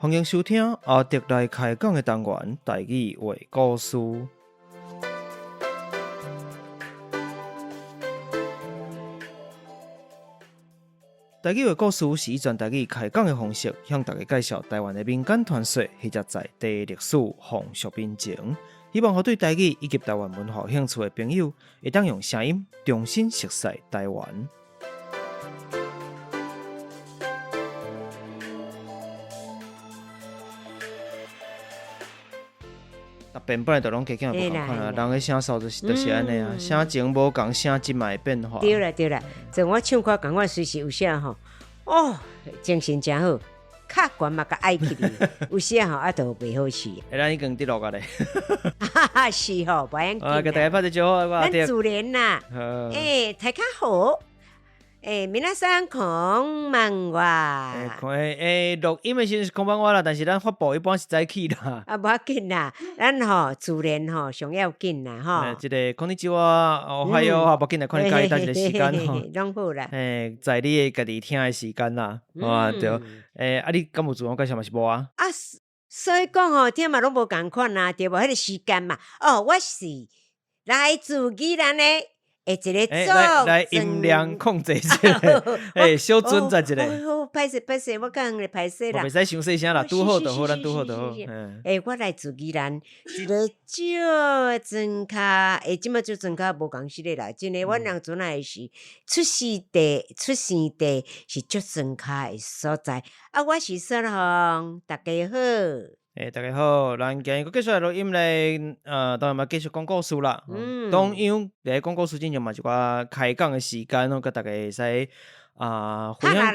歡迎收聽阿德來開講的單元台語話故事。台語話故事是以全台語開講的方式，向大家介紹台灣的民間傳說或者在地歷史風俗民情。希望予對台語以及台灣文化有興趣的朋友，會當用聲音重新熟悉台灣。逐遍本來就攏加減無仝款啊，人的聲數就是按呢啊，聲情無仝，聲質嘛會變化。對啦對啦，像我唱歌仝款，隨時有時吼，哦，精神誠好，較懸嘛較愛起去，有時吼啊，就袂好勢。欸，咱已經佇錄啊咧。是吼，無要緊。啊，共大家拍一招呼，咱自然啦。欸，大家好。欸，皆さんこんばんは。欸，欸，錄音的時陣是こんばんは啦，但是咱發布一般是早起啦。啊，無要緊啦，咱吼自然吼上要緊啦吼。這個こんにちは，おはよう，無要緊啦，看你佮意佗一個時間吼。攏好啦。欸，在你的家己聽的時間啦，啊對。欸，啊你敢有自我介紹嘛是無啊？啊，所以講吼，聽嘛攏無仝款啊，對無？彼個時間嘛，哦，我是來自宜蘭的。欸，一個做來來音量控制一下，欸，小準在一下。好，歹勢歹勢，我較遠咧歹勢啦。袂使傷細聲啦，拄好就好，咱拄好就好。欸，我來自宜蘭，一個做莊跤，欸，這擺做莊跤無仝式的啦。真的，阮人陣仔是出世地，出生地是做莊跤的所在。啊，我是孫紅，大家好。欸，大家好，咱今日閣繼續來錄音咧，當然嘛繼續講故事啦。同樣佇講故事之前嘛，一寡開講的時間，佮大家會使啊分享，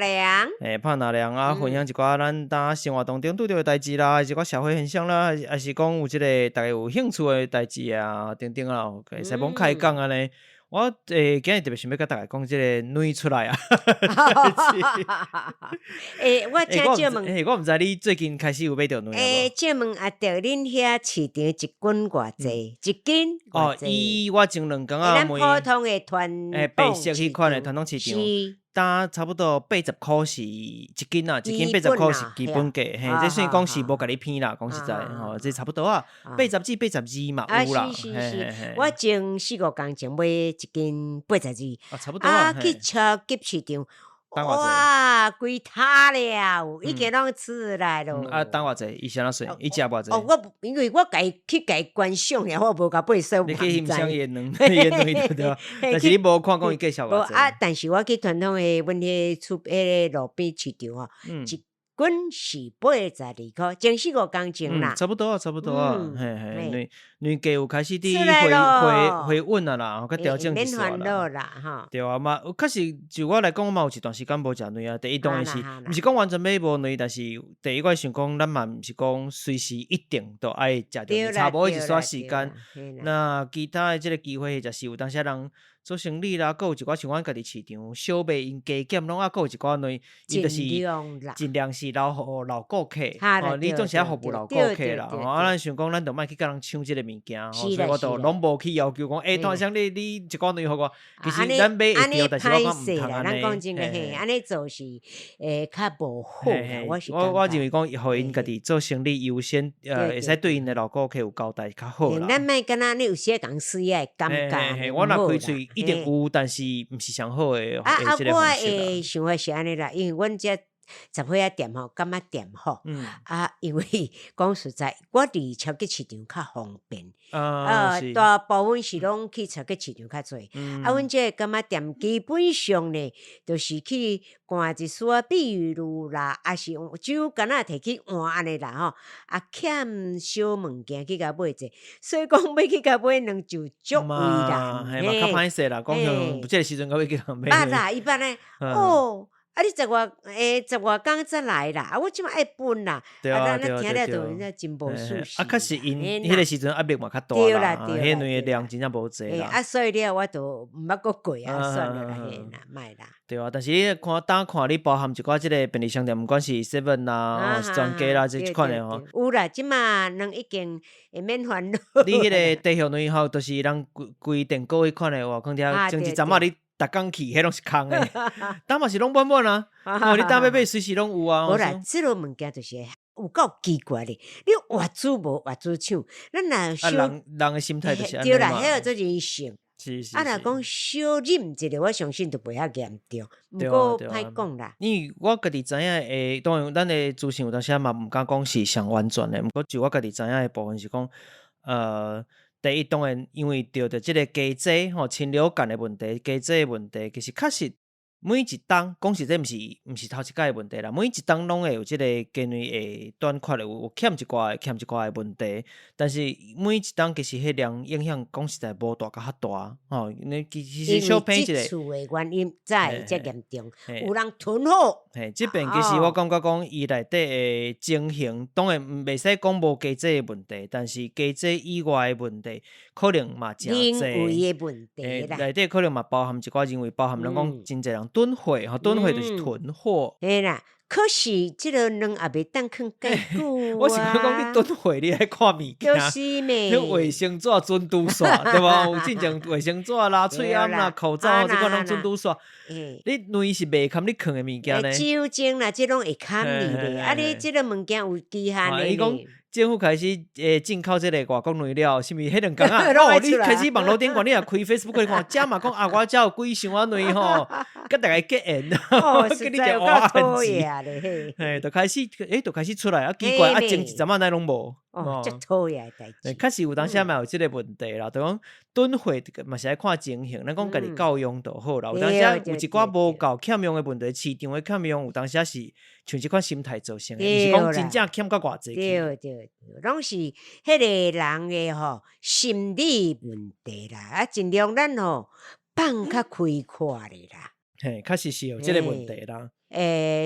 欸，拍納涼啊，分享一寡咱當生活當中拄著的代誌啦，一寡社會現象啦，抑是講有這個大家有興趣的代誌啊，等等啊，會使罔開講按呢。我欸，今日特別想欲佮大家講這個卵出來啊。欸，我請借問，欸，我毋知你最近開始有買著卵無？欸，借問阿德，恁遐市場一斤偌濟？一斤哦，以我前兩工仔問，咱普通的傳欸，白色彼款的傳統市場。呾差不多80箍是一斤啊，一斤八十箍是基本價，嘿，這算講是無共你騙啦，講實在，吼，這差不多啊，80至82嘛有啦，是是是，我前四五工前買一斤82，啊，差不多啊，去超級市場。哇，規塔了，已經攏出來咯。啊，等偌濟？伊是按怎算？伊食偌濟？哦，我因為我家去共伊觀賞爾，我無共買，所以你去欣賞伊的卵，伊的卵對對？但是你無看講伊介紹偌濟。啊，但是我去傳統的阮彼厝彼個路邊市場吼，一斤是82箍，前四五工錢啦。差不多啊，差不多啊，嘿嘿，卵卵價有開始佇回回回穩啊啦，較調整一寡啦。對啊嘛，確實就我來講，我嘛有一段時間無食卵啊。第一當然是，毋是講完全欲無卵，但是第一我想講，咱嘛毋是講隨時一定都愛食著卵，差無一撮時間。那其他的這個機會，就是有當時人做生理啦，閣有一寡像阮家己市場小賣，𪜶加減攏猶閣有一寡卵，伊就是盡量是留予老顧客，吼，你總是愛服務老顧客啦，吼，啊，咱想講，咱就莫去共人搶這個物件，吼，所以我就攏無去要求講，欸，攤商你你一寡卵予我，其實咱買會著，但是我講毋通按呢，咱講真個嘿，按呢做是會較無好啦，我是我我認為講，予𪜶家己做生理優先，會使對𪜶的老顧客有交代較好啦。咱莫敢若你有時共水的感覺，我若開喙一定有，但是毋是上好的。啊啊，我的想法是按呢啦，因為阮這雜貨仔店吼，柑仔店吼，啊，因為講實在，我佇超級市場較方便，大部分是攏去超級市場較濟。啊，阮這個柑仔店基本上呢，就是去換一絲仔米露啦，抑是酒敢若提去換按呢啦吼，啊，欠小物件去共買者，所以講欲去共買卵就足為難，嘿嘛較歹勢啦，講像這個時陣閣欲去共買。捌啦，伊捌呢，哦。啊！你十外欸十外工才來啦，啊！我這馬愛分啦，啊！咱聽了就真真無舒適。啊，確實𪜶彼個時陣壓力嘛較大啦，彼卵的量真正無濟啦。啊，所以了我就毋捌閣過啊，算了啦，嘿啦，莫啦。對啊，但是你看當看你包含一寡這個便利商店，毋管是 seven 啦、全家啦，這款的吼。有啦，這馬卵已經會免煩惱。你彼個地葉卵吼，就是人規規電鍋彼款的哇，囥佇遐前一陣仔你。逐工去，彼攏是空的，當嘛是攏滿滿啊！哦，你當欲買隨時攏有啊。無啦，這個物件就是。有夠奇怪咧，你活主無活主搶，咱若小人人的心態就是按呢對啦，彼個做人性。是是。啊，若講小忍一下，我相信就袂遐嚴重。毋過歹講啦。因為我家己知影的，當然咱的資訊有當時嘛毋敢講是上完全的，毋過就我家己知影的部分是講，第一當然因為著著這个經濟吼，禽流感的問題，經濟的問題，其實確實。每一冬講實在，毋是頭一擺的問題啦。每一冬攏會有這个雞卵會短缺的，有欠一寡的問題。但是每一冬其實彼量影響講實在無大甲較大吼。你其實小平一個，這次的原因才會遮嚴重，有人囤貨。嘿，這邊其實我感覺講伊內底的情形，當然袂使講無經濟的問題，但是經濟以外的問題可能嘛誠濟。人為的問題啦。內底可能嘛包含一寡人為，包含人講真濟人囤貨，吼，囤貨就是囤貨。嘿啦，可是這个卵也袂當囥介久啊。我是講你囤貨，你愛看物件。就是咩？你衛生紙準拄煞，對無？有進前衛生紙啦、喙罨啦、口罩，這款攏準拄煞。你卵是袂堪你囥的物件呢？酒精啦，這攏會堪你咧。啊，你這个物件有期限的。伊講政府開始進口這个外國卵了，是毋是彼兩工啊？哦，你開始網路頂懸，你若開 Facebook 你看，遮嘛講啊，我遮有幾箱仔卵吼，佮逐家結緣，給你一個挖痕子。嘿，就開始，就開始出來啊，奇怪啊，前一陣仔哪攏無？哦，這討厭的代誌。確實有當時嘛有這个問題啦，就講囤貨嘛是愛看情形，咱講家己夠用就好啦。有當時有一寡無夠欠用的問題，市場的欠用有當時是像這款心態造成的，毋是講真正欠到偌濟去。對對對，攏是彼个人的吼心理問題啦，啊，盡量咱吼放較開闊咧啦。嘿，確實是有這个問題啦。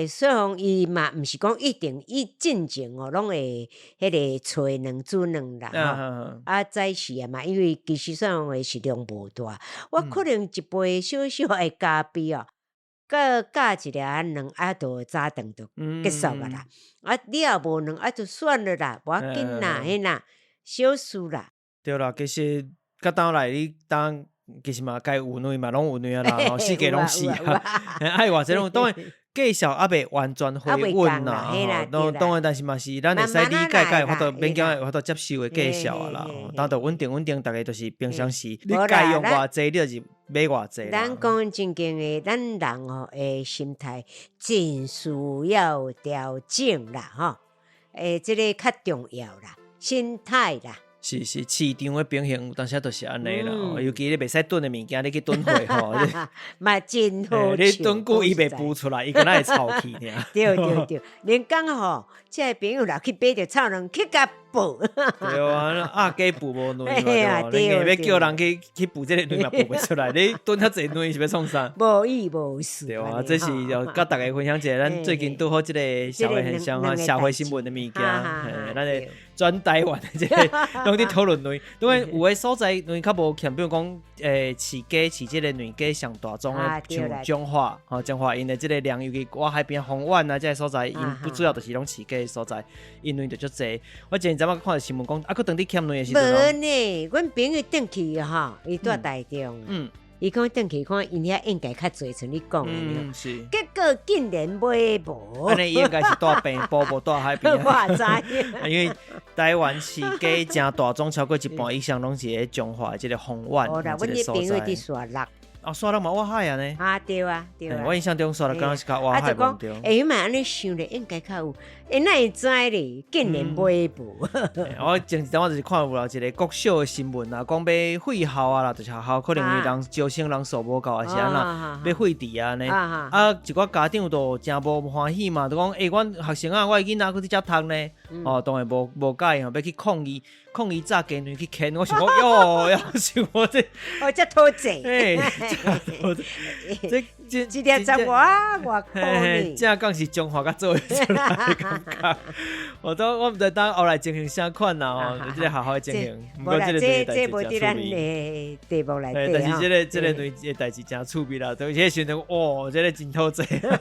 所以講伊嘛毋是講一定伊進前哦，攏會彼个揣卵煮卵啦吼。啊，早時啊嘛，因為其實算講的食量無大，我可能一杯小小的咖啡哦，閣加一粒卵啊，就早頓就結束啊啦。啊，你若無卵啊，就算了啦，無要緊啦，嘿啦，小事啦。對啦，其實佮當來你當。其實嘛，該有卵嘛，攏有卵啊啦，四界攏是啊。愛偌濟攏當然繼續猶未完全回穩啦，吼，當然，但是嘛是咱會使理解，佮有法度勉強會有法度接受的繼續啊啦。當就穩定穩定，逐家就是平常時，你該用偌濟，你就是買偌濟。咱講正經的，咱人吼的心態真需要調整啦，吼，這个較重要啦，心態啦。是是，市場的平衡有當時就是按呢啦，尤其你袂使囤的物件，你去囤貨吼，嘛真好。你囤久伊袂孵出來，伊敢若會臭去爾。對對對，連講吼，這个朋友若去買著臭卵去共報。對啊，鴨雞孵無卵嘛，對無？你硬欲叫人去孵這个卵嘛，孵袂出來。你囤遐濟卵是欲創啥？無意無思。對啊，這是就佮逐家分享一下，咱最近拄好這个社會現象啊，社會新聞的物件，咱的全台灣的這个攏佇討論卵，因為有的所在卵較無欠，比如講，飼雞飼這个卵雞上大宗的，像彰化，吼，彰化𪜶的這个量，尤其外海邊豐原啊，這个所在，𪜶不主要就是攏飼雞的所在，𪜶卵就足濟。我前陣仔看著新聞講，啊，閣當佇欠卵的時陣。無呢，阮朋友轉去吼，伊住台中。伊講轉去看，𪜶遐應該較濟，像你講的。是。結果竟然買無。按呢伊應該是住平埔，無住海邊。我知。因為台灣飼雞誠大宗，超過一半以上攏是佇彰化這个豐原這个所在。阮朋友佇沙鹿。哦，沙鹿嘛倚海啊呢。啊對啊對啊。我印象中沙鹿敢若是較倚海無對。欸，嘛按呢想咧，應該較有，欸，哪會知咧？竟然買無。我前一陣我就是看有啦，一个國小的新聞啊，講欲廢校啊啦，就是學校可能因為人招生人數無夠，還是按怎欲廢除啊按呢。啊，一寡家長就誠無歡喜嘛，就講欸，阮學生啊，我的囡仔閣佇遮讀呢，哦，當然無佮意吼，欲去抗議，抗議炸雞卵去牽，我想講喲，要想我這，哦，遮討債。這這這粒十外外箍呢？這敢是彰化佮做會出來的感覺。我都我毋知當後來情形啥款啦吼，這個學校的情形。無啦，這無佇咱的題目內底。但是這個卵的代誌誠趣味啦，對，這個時陣哇，這個真討債。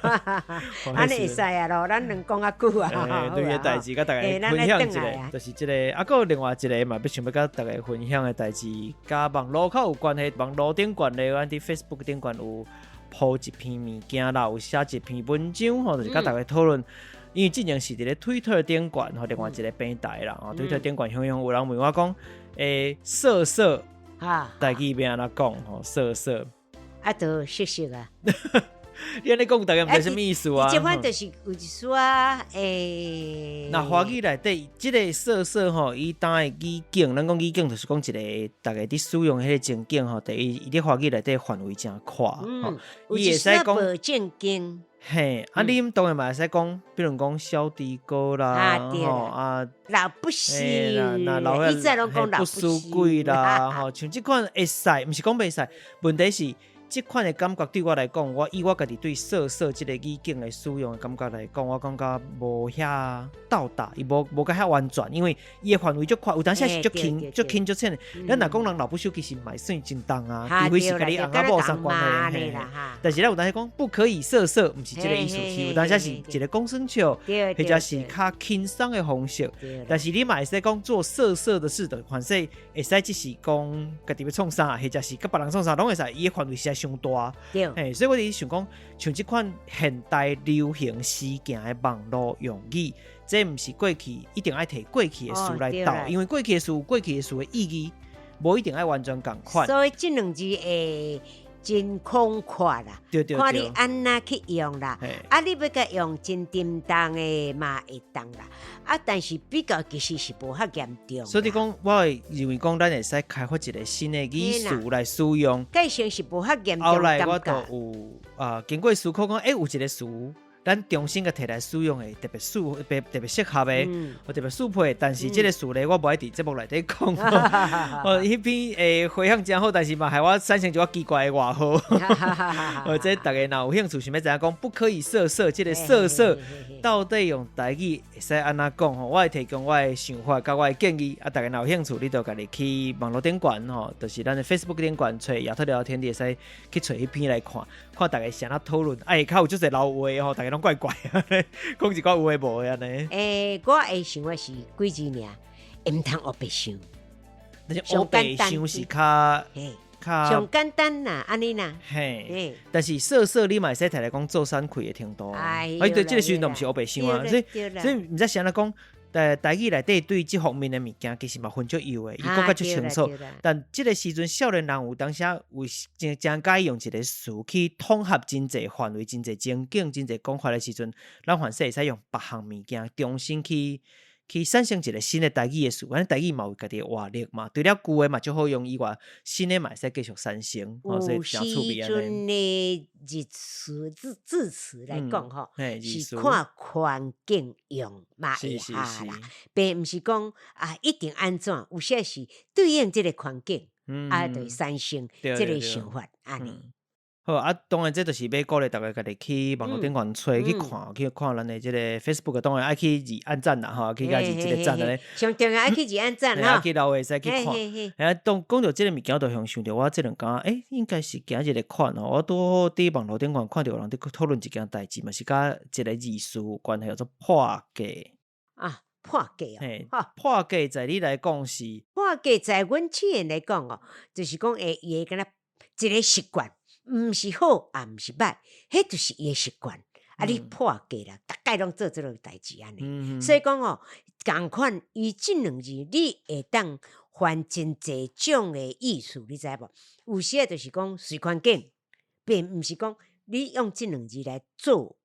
按呢會使啊囉，咱兩講較久啊。卵的代誌，佮逐家分享一下，就是這個。啊，閣有另外一個嘛，欲想欲佮逐家分享的代誌，佮網路較有關係，網路頂懸咧，阮佇 Facebook 頂懸有鋪一篇物件啦，有寫一篇文章吼，就是佮逐家討論。因為之前是佇咧推特頂懸吼，另外一個平台啦，吼，推特頂懸雄雄有人問我講，色色，台語欲按怎講吼，色色，啊，都色色啊。你按呢講，大家毋知啥物意思啊？這款就是有一絲啊，欸。那華語內底，這个色色吼，伊當的語境，咱講語境就是講一个逐家佇使用彼个情景吼，第一，伊佇華語內底範圍誠闊，伊會使講無正經。嘿，啊，你當然嘛會使講，比如講小豬哥啦，吼啊，老不死，那老伊不輸鬼啦，吼，像這款會使，毋是講袂使，問題是。這款的感覺對我來講，我以我家己對色色這个語境的使用的感覺來講，我感覺無遐到達，伊無無共遐完全，因為伊的範圍足寬，有當時是足輕、足輕、足淺的。咱若講人老不修，其實嘛會算真重啊，除非是佮你翁仔某相關的。但是咱有當時講不可以色色，毋是這个意思，是有當時是一个講耍笑，或者是較輕鬆的方式。但是你嘛會使講做色色的事的，反正會使只是講家己欲創啥，或者是佮別人創啥，攏會使。伊的範圍實在傷大，嘿，所以我佇想講，像這款現代流行時行的網路用語，這毋是過去一定愛提過去的詞來鬥，因為過去的詞有過去的詞的意義，無一定愛完全仝款。所以這兩字會真廣闊啦，看你按怎去用啦。啊，你欲共用真沉重的嘛會當啦。啊，但是比較其實是無遐嚴重。所以講，我會認為講，咱會使開發一个新的語詞來使用。改成是無遐嚴重。後來我就有啊，經過思考講，欸，有一个詞。咱重新共提來使用的，特別適特別特別適合的，或特別適配。但是這个詞咧，我無愛佇節目內底講。哦，彼篇迴響誠好，但是嘛，害我產生一寡奇怪的外號。哦，這逐家若有興趣，想欲知影講不可以色色，這个色色到底用台語會使按怎講吼？我會提供我的想法佮我的建議。啊，逐家若有興趣，你就家己去網路頂懸吼，就是咱的 Facebook 頂懸揣亞特聊天，你會使去揣彼篇來看，看逐家是按怎討論。哎，較有足濟老話吼，逐家攏怪怪，講一寡有的無的按呢。欸，我的想法是幾字爾，毋通烏白想。但是烏白想是較較上簡單啦，按呢啦。嘿，但是色色你嘛會使提來講做山開的程度。哎，對，這个時陣都毋是烏白想啊，所以所以毋知是按怎講。台語內底對這方面的物件，其實嘛分足幼的，伊講較足清楚。但這个時陣，少年人有當時有誠誠佮意用一个詞去統合真濟範圍、真濟情景、真濟講法的時陣，咱凡勢會使用別項物件重新去去產生一个新的台語的詞，反正台語嘛有家己的活力嘛，除了舊的嘛足好用以外，新的嘛會使繼續產生。有時陣的日詞字字詞來講吼，是看環境用嘛會合啦，並毋是講啊一定按怎，有時是對應這个環境，啊，就會產生這个想法按呢。好啊，當然這就是欲鼓勵逐家家己去網路頂懸揣去看，去看咱的這个 Facebook，當然愛去按讚啦，吼，去共伊一个讚按呢。上重要愛去按讚吼，去留會使去看。啊，當講著這个物件，我就想著我這兩工，欸，應該是今日的款吼，我拄好佇網路頂懸看著有人佇討論一件代誌，嘛是佮一个字詞有關係，叫做破格。啊，破格哦，破格在你來講是？破格在阮這邊來講哦，就是講會伊會敢若一个習慣。毋是好，也毋是歹，彼就是伊的習慣。啊，你破格啦，逐擺攏做這種代誌按呢。所以講哦，仝款伊這兩字，你會當翻真濟種的意思，你知無？有時仔就是講隨環境，並毋是講你用這兩字來做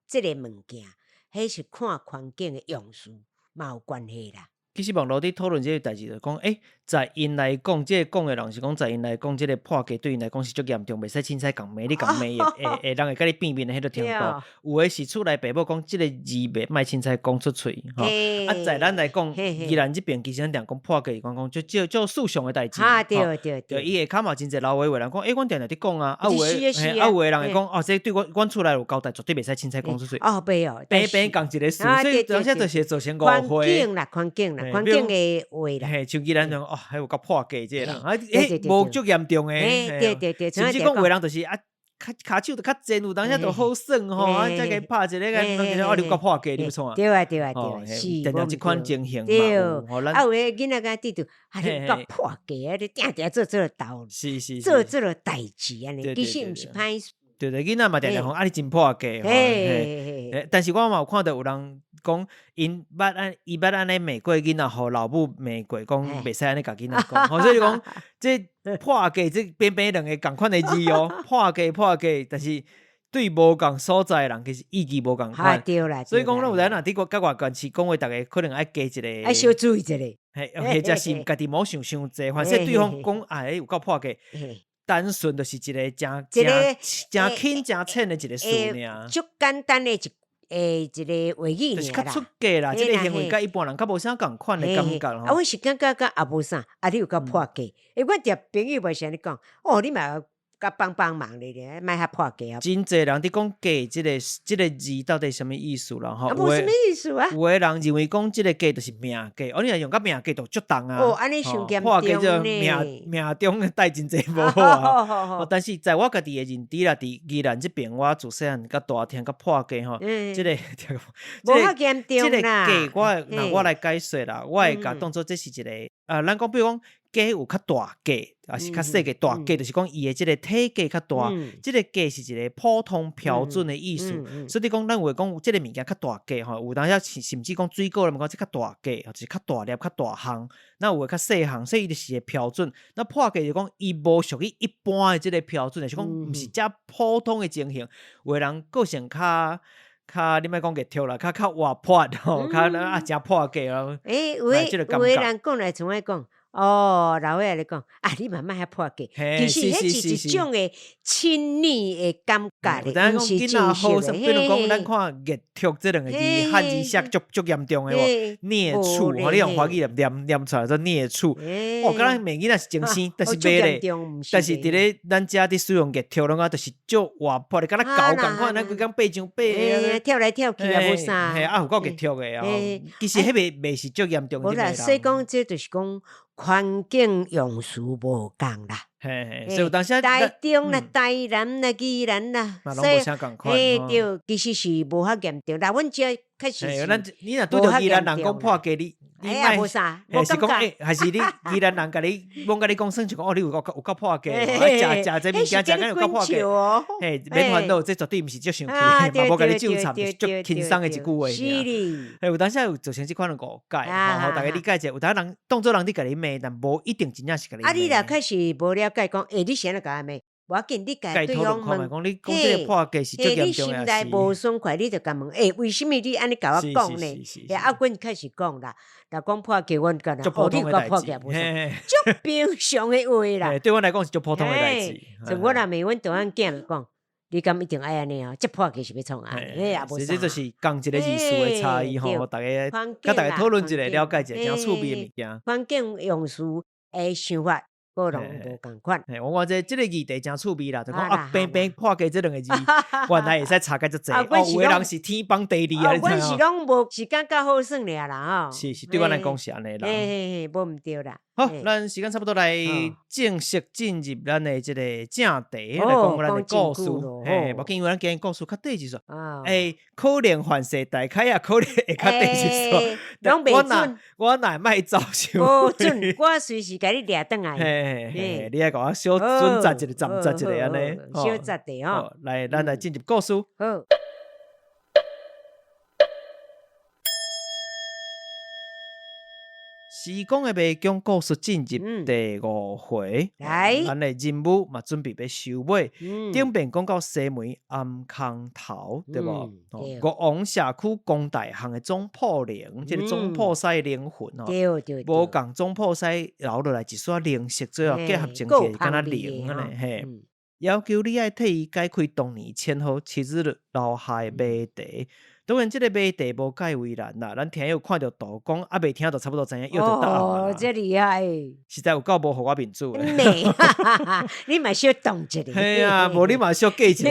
這个物件，彼是看環境的用詞嘛有關係啦。其實網路佇討論這个代誌，就講，欸，在𪜶來講，這个講的人是講，在𪜶來講，這个破格對𪜶來講是足嚴重，袂使凊彩共罵，你共罵會會人會共你變面的彼个程度。有的是厝內爸母講，這个字袂莫凊彩講出喙，吼。啊，在咱來講，宜蘭這邊其實咱定講破格是講講足少足世俗的代誌，對對對。伊下跤嘛真濟老話話人講，欸，阮定定佇講啊，啊有的，啊有的人會講，哦，這對阮阮厝內有交代，絕對袂使凊彩講出喙。哦，袂哦，平平仝一个事，所以當時就是會造成誤會。環境啦，環境啦。環境的話啦，嘿，像宜蘭人哦，彼有夠破格這个人，啊，欸，無足嚴重的，對對對，甚至講有的人就是啊，跤跤手就較賤，有當時就好耍吼，啊，才共拍一个，個，哦，你有夠破格，你欲創啊？對啊對啊對啊，是，定定這款情形嘛，啊，有的囡仔敢拄著，啊，你夠破格啊，你定定做這个鬥，是是，做這个代誌按呢，其實毋是歹。對對，囡仔嘛定定講啊，你真破格吼。嘿，但是我嘛有看著有人講，𪜶捌按伊捌按呢罵過囡仔，予老母罵過，講袂使按呢共囡仔講。吼，所以講這破格這平平兩个仝款的字哦，破格破格，但是對無仝所在的人其實意義無仝款。對啦。所以講，咱有陣若佇國佮外縣市講話，逐家可能愛加一个，愛小注意一下。嘿，或者是家己莫想傷濟，反正對方講啊，有夠破格。單純就是一个誠誠誠輕誠淺的一个詞爾，足簡單的一个話語就是較出格啦。這个行為佮一般人較無啥仝款的感覺。啊，阮是感覺佮也無啥，啊，你有夠破格。欸，阮佇朋友嘛是按呢講，哦，你嘛佮幫幫忙咧咧，莫遐破格啊。真濟人佇講格這个字到底啥物意思啦？吼，無啥物意思啊。有的人認為講這个格就是命格，哦，你若用甲命格就足重啊。哦，按呢傷嚴破格就命命中帶真濟無好啊。但是在我家己的認知啦，佇宜蘭這邊，我自細漢佮大聽佮破格吼，這个無遐嚴重啦。這个格，我若我來解說啦，我會共當做這是一个啊，咱講比如講。雞有較大個，抑是較細個？大個就是講伊的這个體格較大，這个格是一个普通標準的意思。所以你講咱有話講這个物件較大個吼，有當時甚至講水果，咱講這較大個，就是較大粒、較大項。那有的較細項，所以伊就是個標準。那破格就講伊無屬於一般的這个標準，就是講毋是遮普通的情形。有的人個性較較，你莫講熱跳啦，較較活潑吼，較啊誠破格啊。欸，有的有的人講來像按講。哦，老歲仔咧講，啊，你嘛莫遐破格，其實彼是一種的親昵的感覺咧，毋是正式的。比如講，咱看熱跳這兩个字，漢字寫足足嚴重的無？孽畜，吼，你用華語念念出來做孽畜。哦，敢若罵囡仔是精生，但是袂咧。但是佇咧咱遮佇使用熱跳，攏講就是足活潑的，敢若狗仝款，咱規工爬上爬下。跳來跳去也無啥。嘿，啊有夠熱跳的哦。其實彼袂袂是足嚴重的。無啦，所以講這就是講。環境用詞無仝啦，嘿嘿，所以當時台中啦、台南啦、宜蘭啦，所以嘿對，其實是無遐嚴重。啦，阮遮確實是。你若拄著宜蘭人講破格，你你莫，無啥，還是講欸，還是你宜蘭人共你，罔共你講算就講哦，你有夠有夠破格，食食這物件食敢有夠破格，嘿，免煩惱，這絕對毋是足生氣，嘛無共你糾纏，足輕鬆的一句話爾。嘿，有當時有造成這款的誤解，吼，大家理解一下。有當人當做人佇共你罵，但無一定真正是共你罵。啊，你若確實無了解，講，欸，你是按怎共我罵？無要緊，你共對方問，嘿，嘿，你心內無爽快，你就共問，欸，為啥物你按呢共我講呢？欸，啊，阮開始講啦，若講破格，阮敢若，哦，你有夠破格無？足平常的話啦。對阮來講是足普通的代誌。像我若罵阮大漢囝講，你敢一定愛按呢哦？這破格是欲創啥？嘿，也無啥。這就是仝一个意思的差異吼，大家佮大家討論一下，了解一下，誠趣味的物件。環境用詞的想法。個攏無仝款。嘿，我看這個議題誠趣味啦，就講啊，平平破格這兩个字，原來會使差甲遮濟。哦，有的人是天崩地裂啊，你知影？阮是攏無時間較好耍爾啦，吼。是是，對阮來講是按呢啦。嘿嘿嘿，無毋對啦。好，咱時間差不多來正式進入咱的這個正題，來講咱的故事。嘿，無要緊，因為咱今日故事較短一撮。欸，可能凡事大開也可能會較短一撮。攏袂準。我若會莫走傷。無準，我隨時共你掠轉來。嘿嘿，你愛共我小準查一下，查查一下按呢。小查者吼。來，咱來進入故事。好。時光的迷宮故事進入第五回，咱的任務嘛準備欲收尾。頂遍講到西門頷空頭，對無？吳王社區公大巷的總鋪靈，這个總鋪師的靈魂哦，無仝總鋪師留落來一撮靈色，最後結合成一个敢若靈按呢嘿。要求你愛替伊解開當年千號七日留下的謎題。當然，這个謎題無介為難啦。咱聽友看著圖講，猶未聽著差不多知影要著答案哦，這厲害！實在有夠無予我面子的。你嘛小動一下。嘿啊，無你嘛小計一下。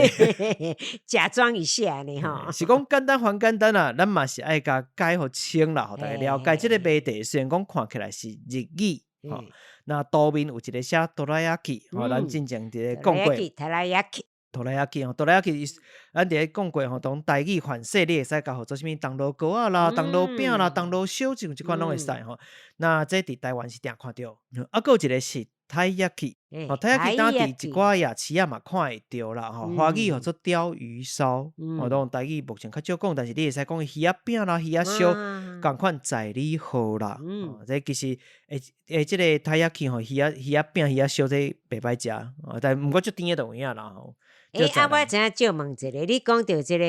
假裝一下呢吼。是講簡單還簡單啦，咱嘛是愛共解予清啦，予大家了解。這个謎題雖然講看起來是日語，吼，那圖面有一个寫哆啦 A 夢，吼，咱之前佇咧講過。哆啦 A 夢。哆啦 A 夢吼，哆啦 A 夢，咱佇咧講過吼，當台語反說，你會使共號做啥物銅鑼糕仔啦、銅鑼餅啦、銅鑼燒這款攏會使吼。那這佇台灣是定看著。啊，閣有一个是たい焼き，吼，たい焼き當佇一寡夜市仔嘛看會著啦，吼，華語號做鯛魚燒，吼，當然台語目前較少講，但是你會使講魚仔餅啦、魚仔燒，仝款在理號啦，吼，這其實會會這个たい焼き吼，魚仔餅、魚仔燒這袂歹食，但毋過足甜的就有影啦吼。欸，啊，我知影借問一下，你講著這个，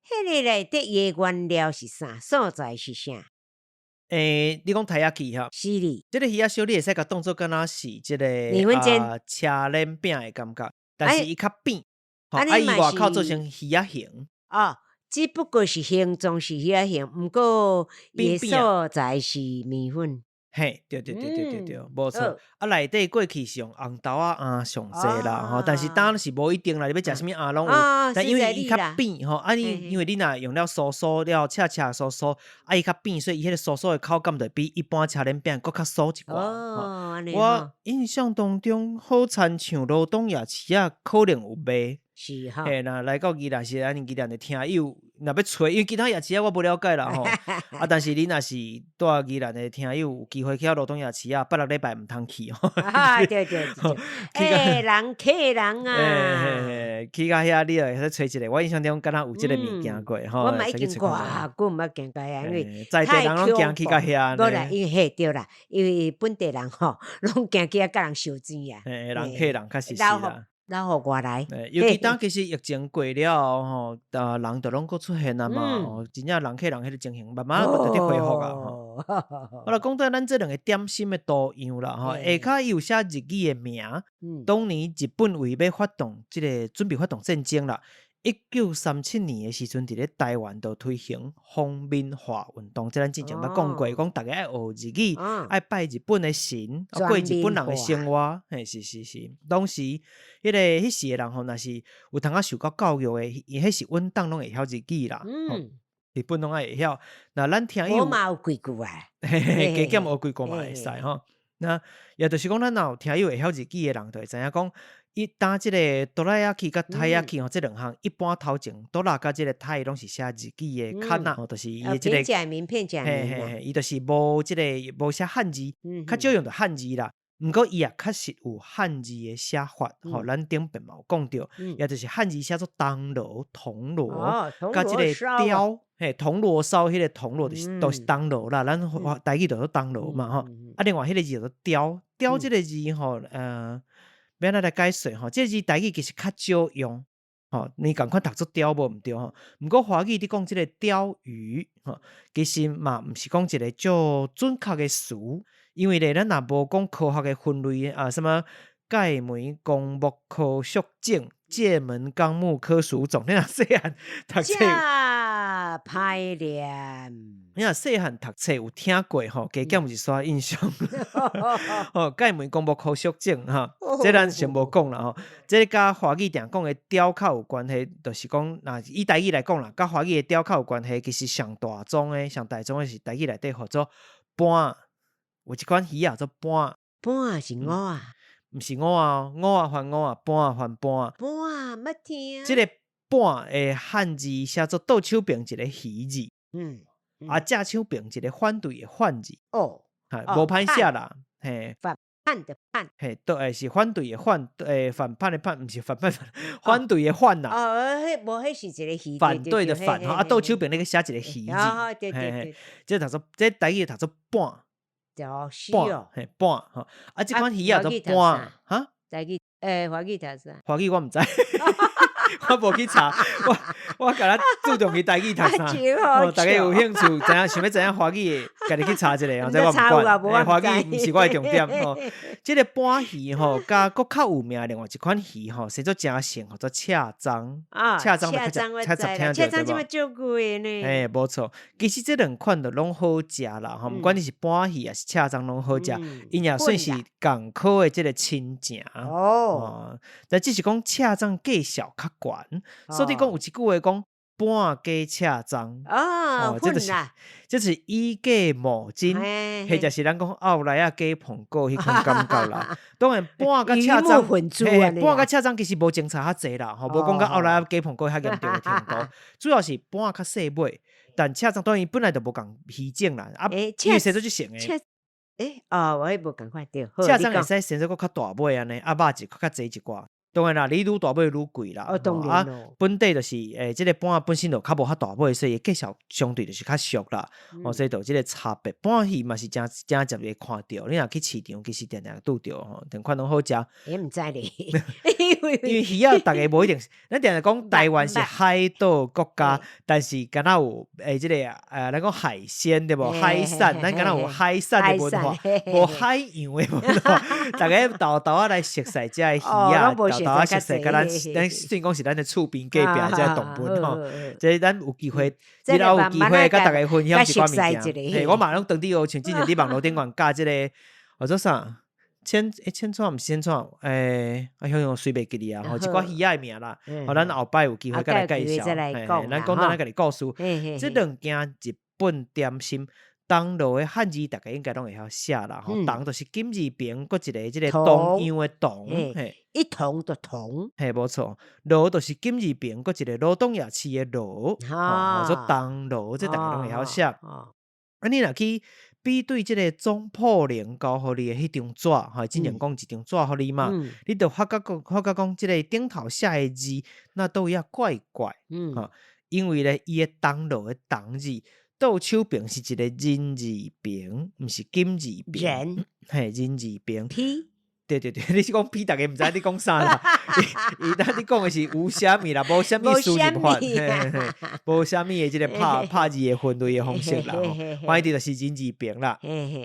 彼个內底伊的原料是啥？素材是啥？欸，你講たい焼き哈？是哩。這个魚仔燒你會使共當做敢若是這个啊車輪餅的感覺，但是伊較扁，吼，啊伊外口做成魚仔形。哦，只不過是形狀是魚仔形，毋過伊的素材是麵粉。嘿，對對對對對對，無錯。啊，內底過去是用紅豆仔餡上濟啦，吼，但是當是無一定啦，你欲食啥物餡攏有。但因為伊較扁吼，啊你因為你若用了酥酥了，切切酥酥，啊伊較扁，所以伊彼個酥酥的口感就比一般車輪餅閣較酥一寡。我印象當中，好親像羅東夜市仔可能有賣。是哈。嘿，若來到宜蘭是咱宜蘭的聽友，若欲揣，因為其他夜市仔我無了解啦吼。啊，但是你若是住宜蘭的聽友，有機會去到羅東夜市仔，拜六禮拜毋通去吼。啊，對對對。欸，人客人啊。去到遐你就會使揣一个，我印象中敢若有這个物件過吼。我嘛已經偌久毋捌行到遐，因為在地人攏行去到遐。無啦，因為嘿對啦，因為本地人吼，攏行去遐共人收錢啊。嘿，人客人確實是啦。然後外來，尤其當其實疫情過了後吼，啊人就攏閣出現啊嘛，吼，真正人客人彼个情形慢慢閣佇恢復啊吼。好啦，講到咱這兩个點心的圖樣啦，吼，下跤伊有寫日語的名。當年日本為欲發動這个準備發動戰爭啦，1937年的時陣，佇咧台灣就推行皇民化運動，這咱之前捌講過，講逐家愛學日語，愛拜日本的神，過日本人的生活。嘿，是是是，當時彼个彼時的人吼，若是有通仔受過教育的，伊彼時穩當攏會曉日語啦。日本攏愛會曉。那咱聽友，我嘛有幾句啊，嘿嘿，加減學幾句嘛會使吼。那也就是講，咱若有聽友會曉日語的人，就會知影講。伊當這个どら焼き佮たい焼き吼，這兩項一般頭前どら佮這个たい攏是寫日語的卡納，吼，就是伊的這个名片嘿嘿嘿，伊就是無這个無寫漢字，較少用著漢字啦。毋過伊也確實有漢字的寫法，吼，咱頂遍嘛有講著，也就是漢字寫做銅鑼、銅鑼，佮這個雕，嘿，銅鑼燒，彼个銅鑼就是都是銅鑼啦，咱台語就做銅鑼嘛，吼。啊，另外彼个字叫做雕，雕這个字吼，欲按怎來解說吼？這个字台語其實較少用，吼，你仝款讀做雕無毋對吼。毋過華語佇講這个鯛魚，吼，其實嘛毋是講一个足準確的詞，因為咧，咱若無講科學的分類啊，啥物介眉綱目科屬種界門綱目科屬種，你若細漢讀冊，遮歹念。你若細漢讀冊有聽過吼，加減有一絲印象。吼，介眉綱目科屬種吼，這咱先無講啦吼。這佮華語定講的雕較有關係，就是講，若以台語來講啦，佮華語的雕較有關係，其實上大宗的、上大宗的是台語內底號做盤，有一款魚仔做盤。盤是魚仔？毋是魚仔，魚仔還魚仔，盤還盤。盤捌聽。這个盤的漢字寫做倒手邊一个魚字，啊，正手邊一个反對的反字。哦，無歹寫啦，嘿。反叛的叛。嘿，對，是反對的反，反叛的叛，毋是反叛，反對的反啦。哦，彼無彼是一个魚。反對的反，啊，倒手邊那个寫一个魚字。對對對。這讀做，這台語讀做盤。哦，嘿，盤吼，啊，這款魚仔做盤，哈？台語，欸，華語讀啥？華語我毋知，我無去查，我敢若注重去台語讀啥？哦，大家有興趣知影想欲知影華語的，家己去查一下哦，這我毋管。華語毋是我的重點吼。這个盤魚吼，佮閣較有名另外一款魚吼，生做誠成，號做赤鬃。赤鬃就較較常聽著對無？赤鬃這麼足貴呢？嘿，無錯，其實這兩款都攏好食啦，吼，毋管你是盤魚抑是赤鬃，攏好食。𪜶也算是仝科的這个親情。哦，但只是講赤鬃價數較懸，所以講有一句話講盤加赤鬃。哦，這就是這是以假冒真，或者是咱講後來仔假蘋果彼款感覺啦。當然盤佮赤鬃，盤佮赤鬃其實無相差遐濟啦，吼，無講佮後來仔假蘋果遐嚴重的程度。主要是盤較細尾，但赤鬃當然本來就無仝魚種啦，啊，因為生做這成的。欸，哦，我彼無仝款對。正鬃會使生做閣較大尾按呢，啊肉質閣較濟一寡。當然啦，你愈大尾愈貴啦。哦，當然咯。本底就是這個盤仔本身就較無遐大尾，所以價數相對就是較俗啦。哦，所以就有這個差別。盤魚嘛是誠誠濟會看著，你若去市場，其實定定拄著吼，兩款攏好食。欸，毋知咧，因為魚仔，逐家無一定，咱定定講台灣是海島國家，但是敢若有這個咱講海鮮對無？海產，咱敢若有海產的文化，無海洋的文化。逐家沓沓仔來熟似這个魚仔，沓沓仔熟似，佮咱咱雖然講是咱的厝邊隔壁這个動物吼，這咱有機會，日後有機會佮逐家分享一寡物件。嘿，我嘛攏當地有像之前佇網路頂懸教這个，叫做啥？千欸千川毋是千川，啊，向向隨袂記得啊，吼，一寡魚仔的名啦，吼，咱後擺有機會再來介紹，嘿，咱講咱家己故事，這兩件日本點心，銅鑼的漢字，逐家應該攏會曉寫啦，吼，銅就是金字邊，閣一个這个同樣的同，嘿，一同的同，嘿，無錯，鑼就是金字邊，閣一個羅東夜市的羅，吼，做銅鑼，這逐家攏會曉寫。啊，你若去比對這个總鋪靈交予你的彼張紙，吼，之前講一張紙予你嘛，你就發覺講，發覺講這个頂頭寫的字，若佗位仔怪怪，吼，因為咧，伊的銅鑼的銅字，倒手邊是一个人字邊，毋是金字邊，人，嘿，人字邊。 P，對對對，你是講 P，逐家毋知你講啥啦。伊當你講的是無啥物啦，無啥物輸入法，無啥物的這个拍拍字的分類的方式啦。反正就是人字邊啦。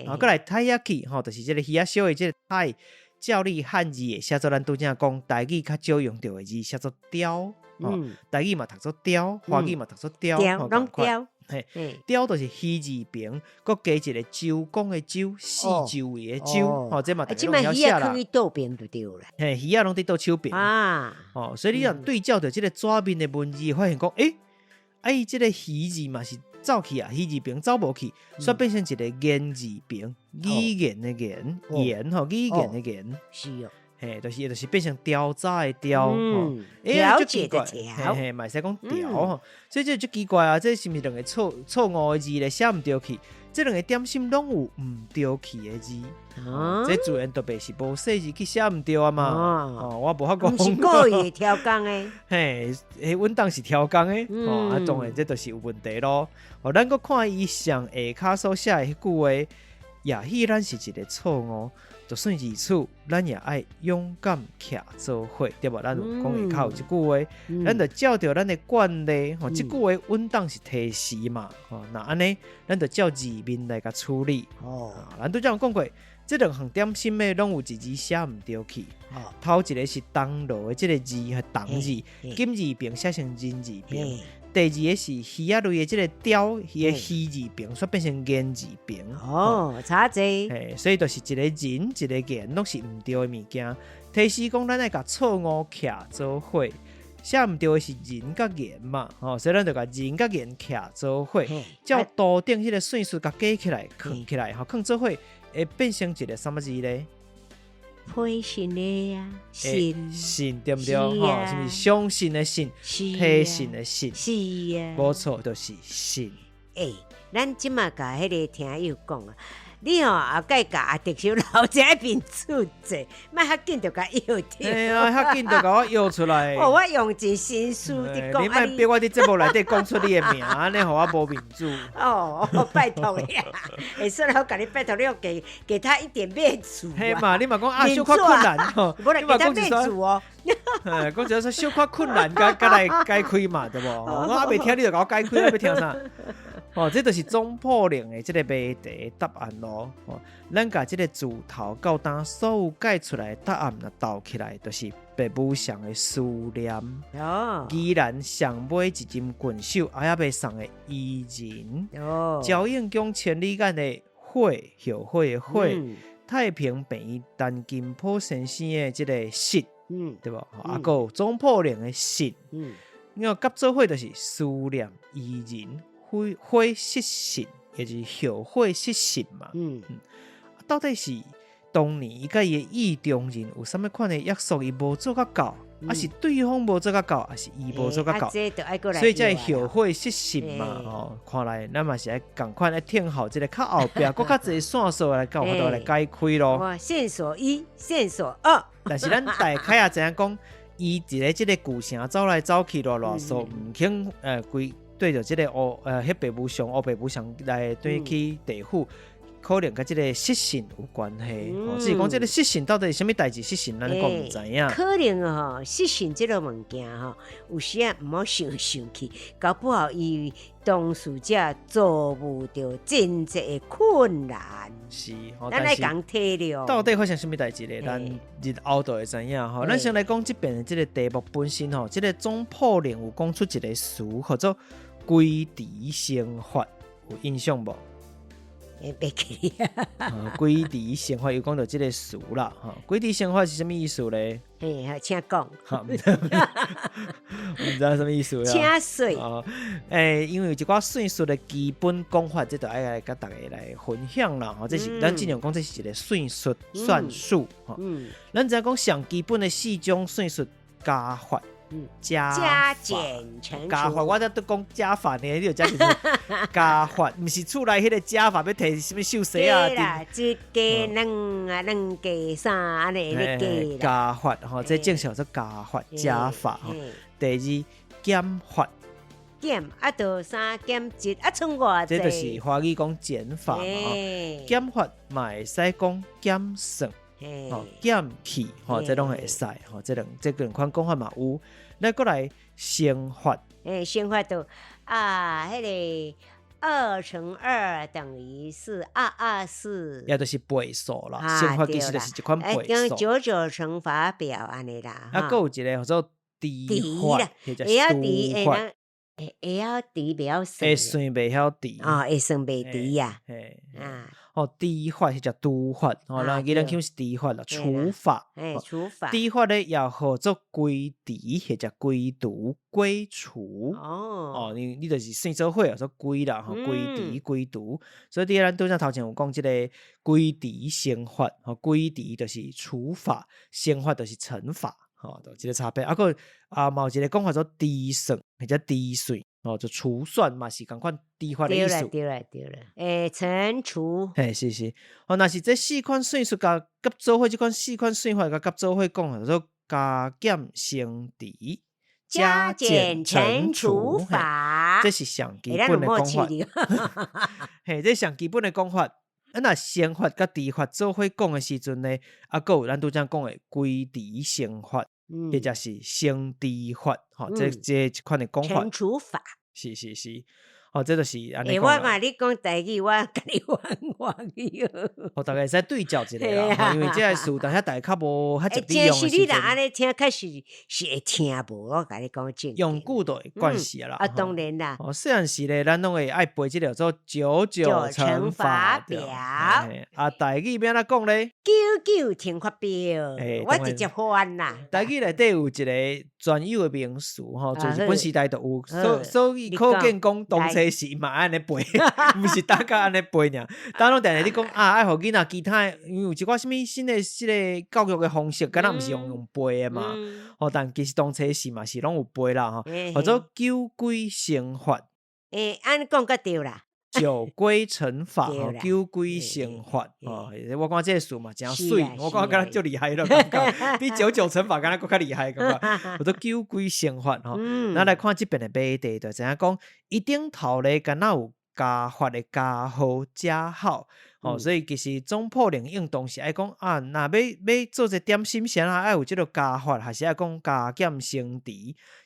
啊，閣來たい焼き吼，就是這个魚仔燒的這个鯛，照你漢字會寫做咱拄才講台語較少用著的字，寫做雕。台語嘛讀做雕，華語嘛讀做雕，攏雕。嘿，雕就是魚字邊，閣加一个周公的周，四周圍的周，吼，這嘛逐家攏曉寫啦。這擺魚仔囥佇倒邊就對啦。嘿，魚仔攏佇倒手邊。啊，哦，所以你若對照著這个紙面的文字，發現講，欸，啊伊這个魚字嘛是走去啊，魚字邊走無去，所以變成一个言字邊，語言的言，言吼，語言的言。是哦。嘿，就是變成調查的調，調解的調，嘿嘿，嘛會使講調吼，所以這足奇怪啊！這是毋是兩个錯錯誤的字咧？寫毋著去，這兩个點心攏有毋著去的字，這自然特別是無細字去寫毋著啊嘛。哦，我無法講，毋是故意刁工的，嘿，彼穩當是刁工的，哦，啊，當然這就是有問題咯。哦，咱閣看伊上下跤所寫的彼句話，也許咱是一个錯誤。就算如此，咱也愛勇敢徛做伙，對無？咱有講下跤有這句話，咱就照著咱的慣例，吼，這句話穩當是提示嘛，吼，若按呢，咱就照字面來共處理。哦，咱拄才有講過，這兩項點心的攏有一字寫毋著去。頭一个是銅鑼的這个字係銅字，金字邊寫成人字邊。第二个是魚仔類的這个雕，伊的魚字邊，煞變成言字邊。哦，差濟。嘿，所以就是一个人，一个言，攏是毋對的物件。提示講，咱愛共錯誤徛做伙，寫毋對的是人佮言嘛，吼，所以咱就共人佮言徛做伙，照圖頂彼个順序共加起來，囥起來，吼，囥做伙會變成一个啥物字咧？批信的啊，信信對毋對？吼，是毋是相信的信，批信的信，是啊，無錯，就是信。欸，咱這馬共彼个聽友講啊，你吼後蓋共阿特首留遮面子者，莫較緊就共約著。嘿啊，較緊就共我約出來。哦，我用盡心思佇講。你莫逼我佇節目內底講出你的名，按呢予我無面子。哦，拜託你啊！欸，算了，我共你拜託，你要給給他一點面子。嘿嘛，你嘛講啊，小可困難吼。你嘛講一說。哦。嘿，講一說小可困難，才才來解開嘛，對無？我猶未聽你就共我解開，欲聽啥？哦，這就是總鋪靈的這个謎題答案咯。哦，咱共這个自頭到今所有解出來的答案，若鬥起來，就是白無常的思念。哦，宜蘭上尾一任郡守，猶未送的伊人。哦，朝應宮千里眼的悔，後悔的悔。太平病院陳金波先生的這个失，對無？啊，閣有總鋪靈的信。你看，合做伙就是思念伊人。悔悔失信，也就是後悔失信嘛。到底是當年伊佮伊的意中人有啥物款的約束，伊無做甲到，啊是對方無做較到，抑是伊無做較到，所以才會後悔失信嘛。吼，看來咱嘛是愛仝款愛聽候這个較後壁，閣較濟線索來有法度來解開咯。線索一，線索二。但是咱大概也知影講，伊佇咧這个舊城走來走去，囉囉嗦，毋肯規對著這个烏彼爸母像烏爸母像來轉去地府。可能佮這个失信有關係，只是講這个失信到底是啥物代誌失信，咱閣毋知影。可能吼，失信這个物件吼，有時仔毋好想生氣，搞不好伊當事者遭遇著真濟的困難。是，咱愛共體諒。到底發生啥物代誌咧？咱日後就會知影吼。咱先來講這遍的這个題目本身吼，這个總鋪靈有講出一个詞，叫做歸除乘法，有印象無？袂記啊！歸除乘法又講著這个詞啦，吼！歸除乘法是啥物意思咧？嘿，請講。毋知啥物意思請說。因為有一寡算術的基本講法，這就愛來佮大家來分享啦。吼，這是咱盡量講，這是一个算術算術。吼，咱知影講上基本的四種算術加法。加減乘加法，我才拄講加法呢，你就加加法，毋是厝內彼个加法欲提啥物繡鞋啊？一加兩啊，兩加三，按呢咧加。加法吼，這正常做加法加法吼。第二減法，減啊，就三減一啊，賰偌濟？這就是華語講減法嘛。減法嘛會使講減算。吼，減去吼，這攏會使吼，這兩款講法嘛有。咱閣來乘法，乘法就啊，彼个二乘二等於四，二二四，也就是倍數啦。乘法其實就是一款倍數。九九乘法表按呢啦。啊，閣有一个叫做除法，會曉除，會曉除袂曉算。會算袂曉除。哦，會算袂除呀。啊。哦，除法彼叫除法，吼，咱囡仔腔是除法啦，除法。除法。除法咧也號做歸除，或者歸除、歸除。哦。你就是算做伙，做歸啦，吼，歸除、歸除。所以佇咱拄才頭前有講這个歸除乘法，吼，歸除就是除法，乘法就是乘法，吼，就這个差別。啊，閣啊，嘛有一个講法做除算，或者除算。哦，就除算嘛是仝款除法的意思。對啦，對啦，對啦。乘除。嘿，是是。哦，若是這四款算術共佮做伙，這款四款算法共佮做伙講，叫做加減乘除。加減乘除法。這是上基本的講法。嘿，這上基本的講法。啊，若乘法佮除法做伙講的時陣呢，啊，閣有咱拄才講的歸除乘法，或者是乘除法，吼，這一款的講法。乘除法。是是是，哦，這就是按呢講。我看你講台語，我共你還華語。哦，大家會使對照一下啦，因為這个詞，當下大家較無較捷用的時陣。是你若按呢聽，確實是會聽無。我共你講正。用久就會慣勢啦。啊，當然啦。哦，細漢時咧，咱攏會愛背這个叫做九九乘法表。啊，台語欲按怎講咧？九九乘法表。我直接翻啦。台語內底有一个專有的名詞吼，自日本時代就有，所以可見講當初時嘛按呢背，毋是逐工按呢背爾。逐攏定定咧講啊，愛予囡仔其他的，因為有一寡啥物新的這个教育的方式，敢若毋是用背的嘛。吼，但其實當初時嘛是攏有背啦吼，叫做九歸乘法。按呢講較對啦。九歸乘法，吼，九歸乘法，吼，我感覺這個詞嘛誠媠，我感覺敢若足厲害咯，感覺比九九乘法敢若閣較厲害，感覺。叫做九歸乘法，吼，咱來看這遍的謎題，就知影講，伊頂頭咧敢若有加法的加號加號，吼，所以其實總鋪靈應當是愛講啊，若欲做一個點心，是按怎愛有這个加法，還是愛講加減乘除？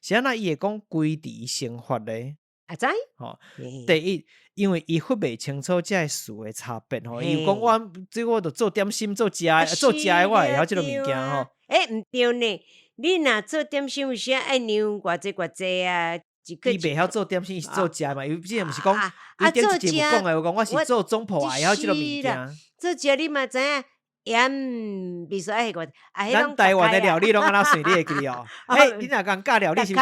是按怎伊會講歸除乘法咧？啊知？吼，第一，因為伊分袂清楚這个詞的差別吼，伊有講我這我著做點心做食的，做食的我會曉這个物件吼。毋對呢，你若做點心有時愛量偌濟偌濟啊，伊袂曉做點心，伊是做食的嘛。伊之前毋是講，伊頂一集有講的，有講我是做總鋪會曉這个物件。做食你嘛知影，鹽必須愛個，啊，咱台灣的料理攏按怎算？你會記得哦？欸，你若共教料理是講，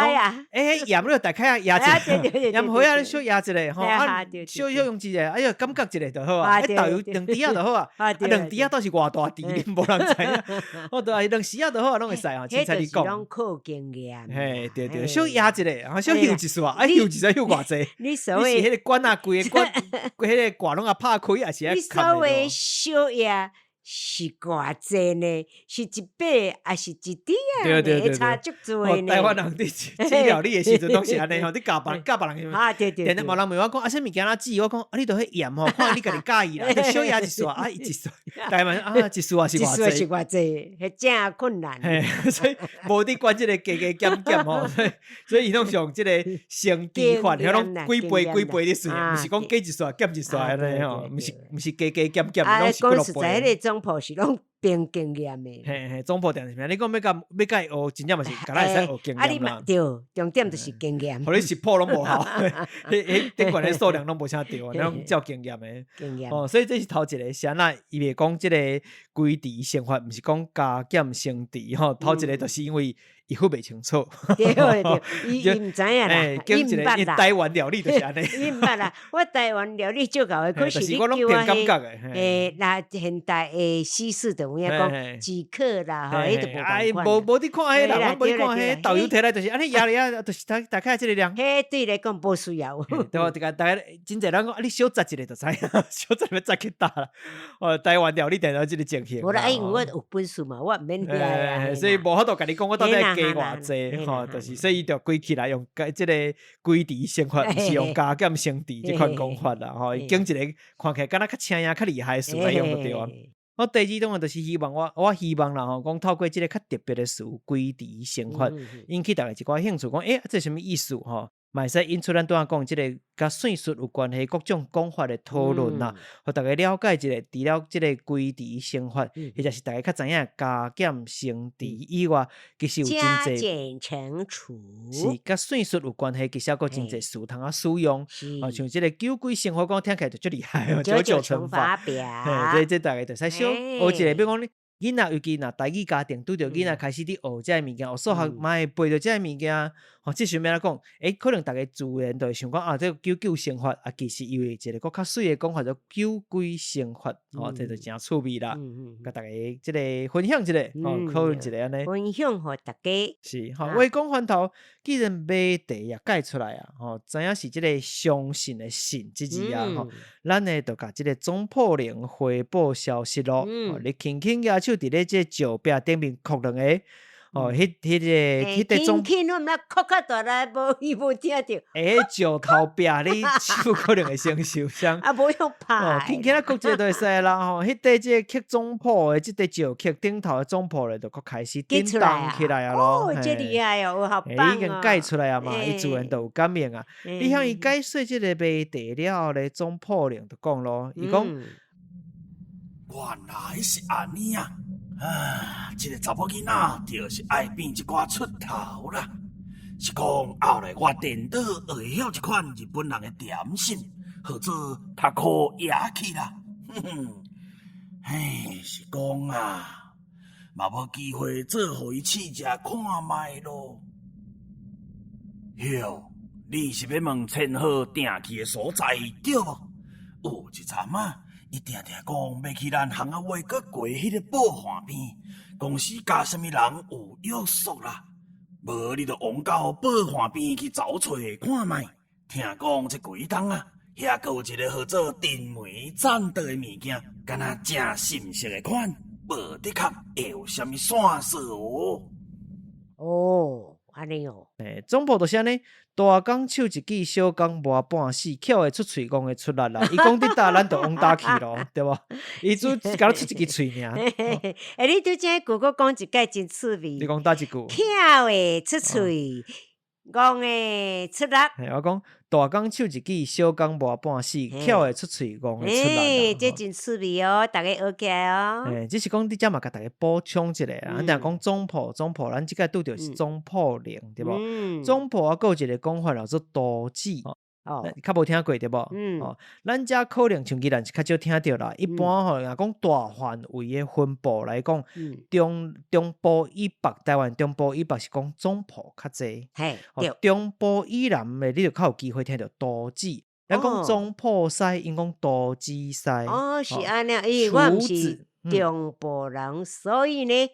欸，鹽你就大概壓一下，鹽花仔你小壓一下吼，啊，小小用一下，哎喲，感覺一下就好啊。欸，豆油兩滴仔就好啊，啊，兩滴仔倒是偌大滴，恁無人知影。我都愛兩匙仔就好啊，攏會使吼。凊彩你講。攏靠經驗。嘿，對對，小壓一下，啊，小休一束啊，休一束休偌濟？你所謂是彼個罐仔規個罐，規彼個罐攏啊拍開，抑是愛？你所謂小壓。是偌濟呢？是一百，抑是一滴啊？對對對，差足濟呢。台灣人佇煮料理的時陣攏是按呢吼，你教別教別人。啊對對。定定無人問我講啊，啥物件怎煮？我講啊，你著彼鹽吼，看你家己佮意啦，你小壓一束啊，一束。台灣啊，一束也是偌濟。一束是偌濟，彼誠困難。嘿，所以無佇管這個加加減減吼，所以伊攏用這個乘除法，彼攏幾倍幾倍咧算，毋是講加一束減一束按呢吼，毋是加加減減，攏是幾落倍。總譜是攏憑經驗的。嘿嘿，總譜定是啥？你講欲共欲共伊學，真正嘛是敢若會使學經驗啦。對，重點就是經驗。予你食譜攏無效，彼彼頂懸的數量攏無啥對，攏照經驗的。經驗。哦，所以這是頭一个，是按怎伊袂講這個歸除乘法，毋是講加減乘除吼。頭一个就是因為伊分袂清楚。對對，伊伊毋知影啦，伊毋捌啦。台灣料理就是按呢。伊毋捌啦，我台灣料理足𠢕的，可是你叫我彼，欸，那現代的西式就有影講幾克啦，吼，彼就無仝款。無無佇看彼啦，阮無佇看彼，豆油提來就是按呢壓咧，就是大大概這个量。彼對來講無需要。對無？大概真濟人講，啊，你小雜一下就知，小雜欲雜去佗啦。哦，台灣料理定有這个情形。無啦，因為我有本事嘛，我毋免遐啊。所以無法度共你講，我到底加偌濟吼，就是所以伊就歸起來用這个歸除乘法，毋是用加減乘除這款講法啦，吼。伊揀一个看起來敢若較青影、較厲害的詞來用就對啊。我第二當然就是希望我，我希望啦吼，講透過這个較特別的詞歸除乘法，引起大家一寡興趣，講欸，這啥物意思吼？嘛會使引出咱拄仔講這个佮算術有關係各種講法的討論啦，予大家了解一下，除了這個歸除乘法，或者是大家較知影加減乘除以外，其實有真濟加減乘除，是佮算術有關係，其實閣真濟詞通啊使用，啊，像這個九九乘法，講聽起來就足厲害哦，九九乘法表，嘿，這大家就使小學一下，比如講你。囡仔尤其若台語家庭拄著囡仔開始佇學這个物件，學數學嘛會背著這个物件，吼，這時陣欲按怎講？欸，可能逐家自然就會想講啊，這個九九乘法啊，其實伊有一个閣較媠的講法，叫九歸乘法，吼，這就誠趣味啦。共逐家這个分享一下，吼，討論一下按呢。分享予逐家。是，吼，話講番頭，既然謎題也解出來啊，吼，知影是這个相信的信這字啊，吼，咱呢就共這个總鋪靈回報消息咯。你輕輕舉手佇咧這石壁頂面叩兩下，哦，彼彼个彼個總，輕輕我毋知叩較大力，無伊無聽著。欸，石頭壁你手可能會先受傷。啊，無用拍。哦，輕輕仔叩一下就會使啦吼。彼塊這個刻總譜的這塊石刻頂頭的總譜咧，就閣開始叮當起來啊咯。哦，這厲害哦，好棒哦。已經解出來啊嘛，伊自然就有感應啊。你向伊解說這個謎題了後咧，總譜靈就講咯，伊講。原來是按呢啊！啊，這个查某囡仔就是愛變這寡出頭啦。是講後來我顛倒學會曉一款日本人的點心，號做タコ焼き啦。哼哼，嘿，是講啊，嘛無機會做予伊試食看覓囉。喲，你是欲問千鶴定去的所在對無？有一陣仔。伊定定講欲去咱巷仔尾閣過彼个寶岸邊，公司佮啥物人有約束啦？無你就往到寶岸邊去找揣看覓。聽講這幾冬啊，遐閣有一个號做陳梅棧道的物件，敢若誠心色的款，無的確會有啥物線索哦。哦。按呢哦，欸，總譜就是按呢，大工手一支，小工磨半死，巧的出喙，戇的出力啦。伊講佇佗，咱就往佗去咯，對無？伊只敢若出一支喙爾。欸，你拄這句閣講一擺真趣味。你講佗一句？巧的出喙，戇的出力。嘿，我講大工手一支，小工磨半死，巧的出喙，戇的出力。欸，這真趣味哦，逐家學起來哦。欸，只是講佇遮嘛，共逐家補充一下啦。咱講總譜，總譜，咱這擺拄著是總譜靈，對無？總譜啊，閣有一个講法叫做圖紙。哦，較無聽過對無？哦，咱遮可能像宜蘭是較少聽著啦。一般吼，若講大範圍的分布來講，中部以北，台灣中部以北是講總埔較濟。嘿，對。中部以南的，你就較有機會聽著都子。咱講總埔西，𪜶講都子西。哦，是按呢，因為我毋是中部人，所以呢，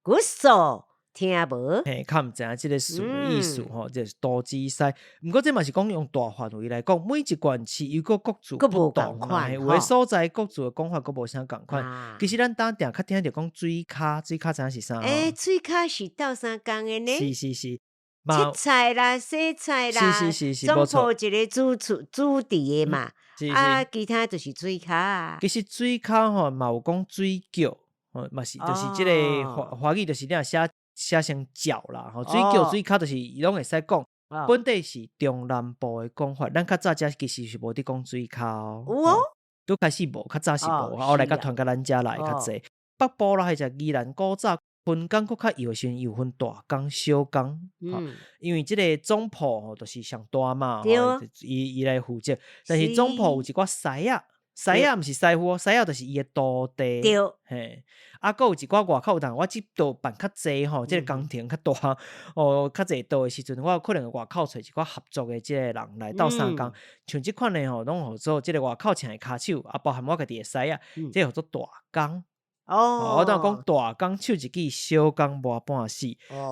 骨數。聽無？嘿，較毋知影這个詞的意思吼，就是都子西。毋過這嘛是講用大範圍來講，每一縣市又閣各自不同啦。有的所在各自的講法閣無啥仝款。其實咱當定較聽著講水跤，水跤知影是啥？欸，水跤是鬥相共的呢？是是是，切菜啦，洗菜啦，是是是是，總鋪一个主廚主廚的嘛。啊，其他就是水跤啊。其實水跤吼嘛有講水腳，吼嘛是就是這个華華語，就是你若寫。寫成腳啦，吼，水腳水跤就是攏會使講。本地是中南部的講法，咱較早遮其實是無佇講水跤哦。有哦，拄開始無，較早是無，後來才傳到咱遮來較濟。北部啦，彼只宜蘭古早分工閣較幼的時陣，有分大工、小工。因為這个總鋪吼，就是上大嘛，伊來負責。但是總鋪有一寡師仔。師仔毋是師傅，師仔就是伊的徒弟。對，嘿，啊，閣有一寡外口人，我這道辦較濟吼，這个工程較大，哦，較濟道的時陣，我有可能外口揣一寡合作的這個人來鬥相共。像這款的吼，攏號做這个外口請的跤手，啊，包含我家己的師仔，這個號做大工。哦，我當講大工手一支，小工無半死。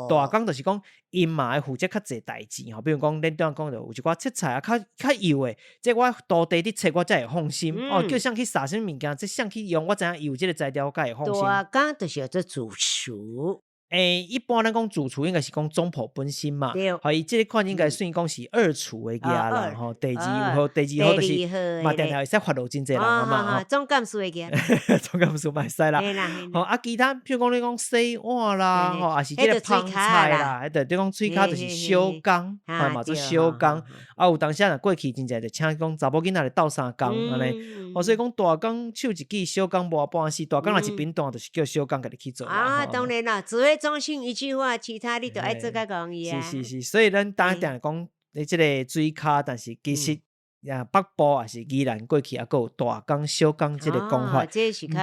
大工就是講，𪜶嘛會負責較濟代誌吼，比如講，恁拄仔講著有一寡切菜啊，較較幼的，這我徒弟佇切，我才會放心。哦，叫誰去撒啥物物件，這誰去用，我知影伊有這个才調，我才會放心。大工就是叫做主廚。欸，一般咱講主廚應該是講總鋪本身嘛，對，伊這个款應該算講是二廚的額啦，吼，第二號，第二號就是嘛，定定會使發落真濟人啊嘛，總幹事的額，總幹事嘛會使啦，吼，啊，其他譬如講你講洗碗啦，吼，抑是這个捧菜啦，彼就你講喙跤就是小工，嘛做小工，啊，有當時若過去真濟就請講查某囡仔來鬥相共按呢，哦，所以講大工手一支，小工無半死，大工若一扁擔，就是叫小工家己去做。啊，當然啦，指揮中心一句話，其他你都愛做較容易啊。是是是，所以咱當定講你這个水跤，但是其實啊北部抑是宜蘭過去，抑閣有大工小工這个講法。毋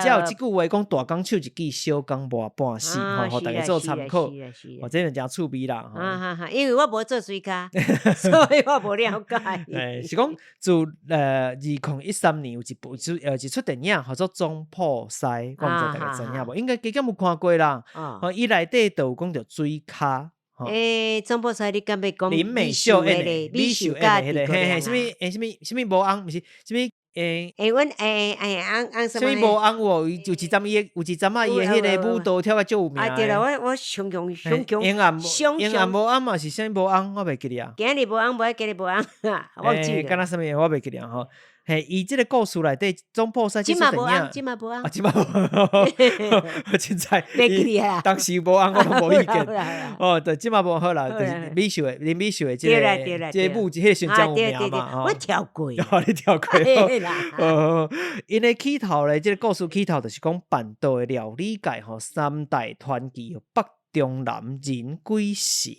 才有這句話講大工手一支，小工無半死，吼，予大家做參考。哦，這個誠趣味啦。哈哈，因為我無做水跤，所以我無了解。欸，是講自2013年有一部出一齣電影，號做《總鋪師》，我毋知大家知影無？應該加減有看過啦。哦，伊內底就有講著水跤。欸，總鋪師你敢欲講林美秀演的，美秀演的彼个，嘿嘿，啥物欸，啥物啥物無翁，毋是啥物欸，欸，阮欸欸翁翁啥物無翁有，伊有一阵伊的有一阵仔伊的彼个舞蹈跳甲足有名。啊對啦，我我常常常常永暗永暗無翁嘛是啥物無翁，我袂記得啊。今日無翁，無愛今日無翁，忘記了。敢若啥物我袂記得吼。嘿，伊這个故事內底總鋪師這齣電影，這馬無翁，啊，這馬無，凊彩，當時無翁，我攏無意見。哦，對，這馬無好啦，就是美秀的林美秀的這个這个舞，彼个時陣真有名嘛。我跳過，你跳過。哦，𪜶的起頭咧，這个故事起頭就是講辦桌的料理界吼，三代傳奇北中南人鬼神，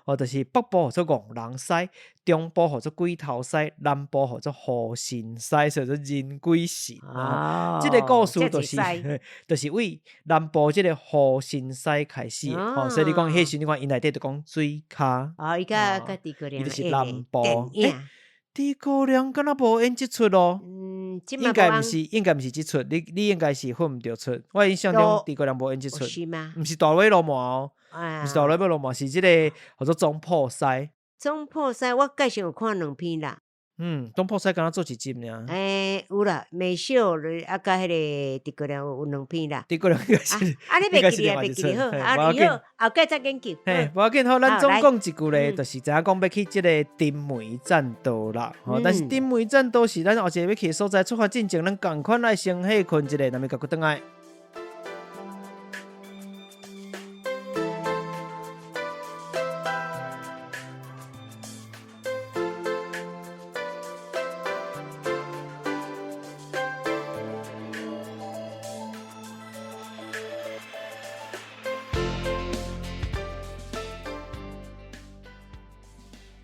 哦，就是北部號做戇人師，中部號做鬼頭師，南部號做雨神師，所以做人鬼神。哦，這个故事就是就是為南部這个雨神師開始的。哦，所以你講彼時，你看𪜶內底就講水跤。哦，伊佮佮諸葛亮，伊就是南部。諸葛亮敢若無演這齣咯？嗯，應該毋是，應該毋是這齣，你應該是分毋著出。我印象中諸葛亮無演這齣，是嗎？毋是大尾鱸鰻哦，毋是大尾鱸鰻，是這个號做總鋪師。總鋪師，我介紹有看兩篇啦。嗯，總鋪師敢若做一集爾。欸，有啦，美秀啊，佮彼个諸葛亮有兩篇啦。諸葛亮應該是，啊，你袂記得，袂記得好，啊，以後後蓋再研究。嘿，無要緊，好，咱總講一句咧，就是知影講欲去這个丁梅棧道啦。吼，但是丁梅棧道是咱後一个欲去的所在，出發進前，咱仝款來先歇睏一下，咱欲閣轉來。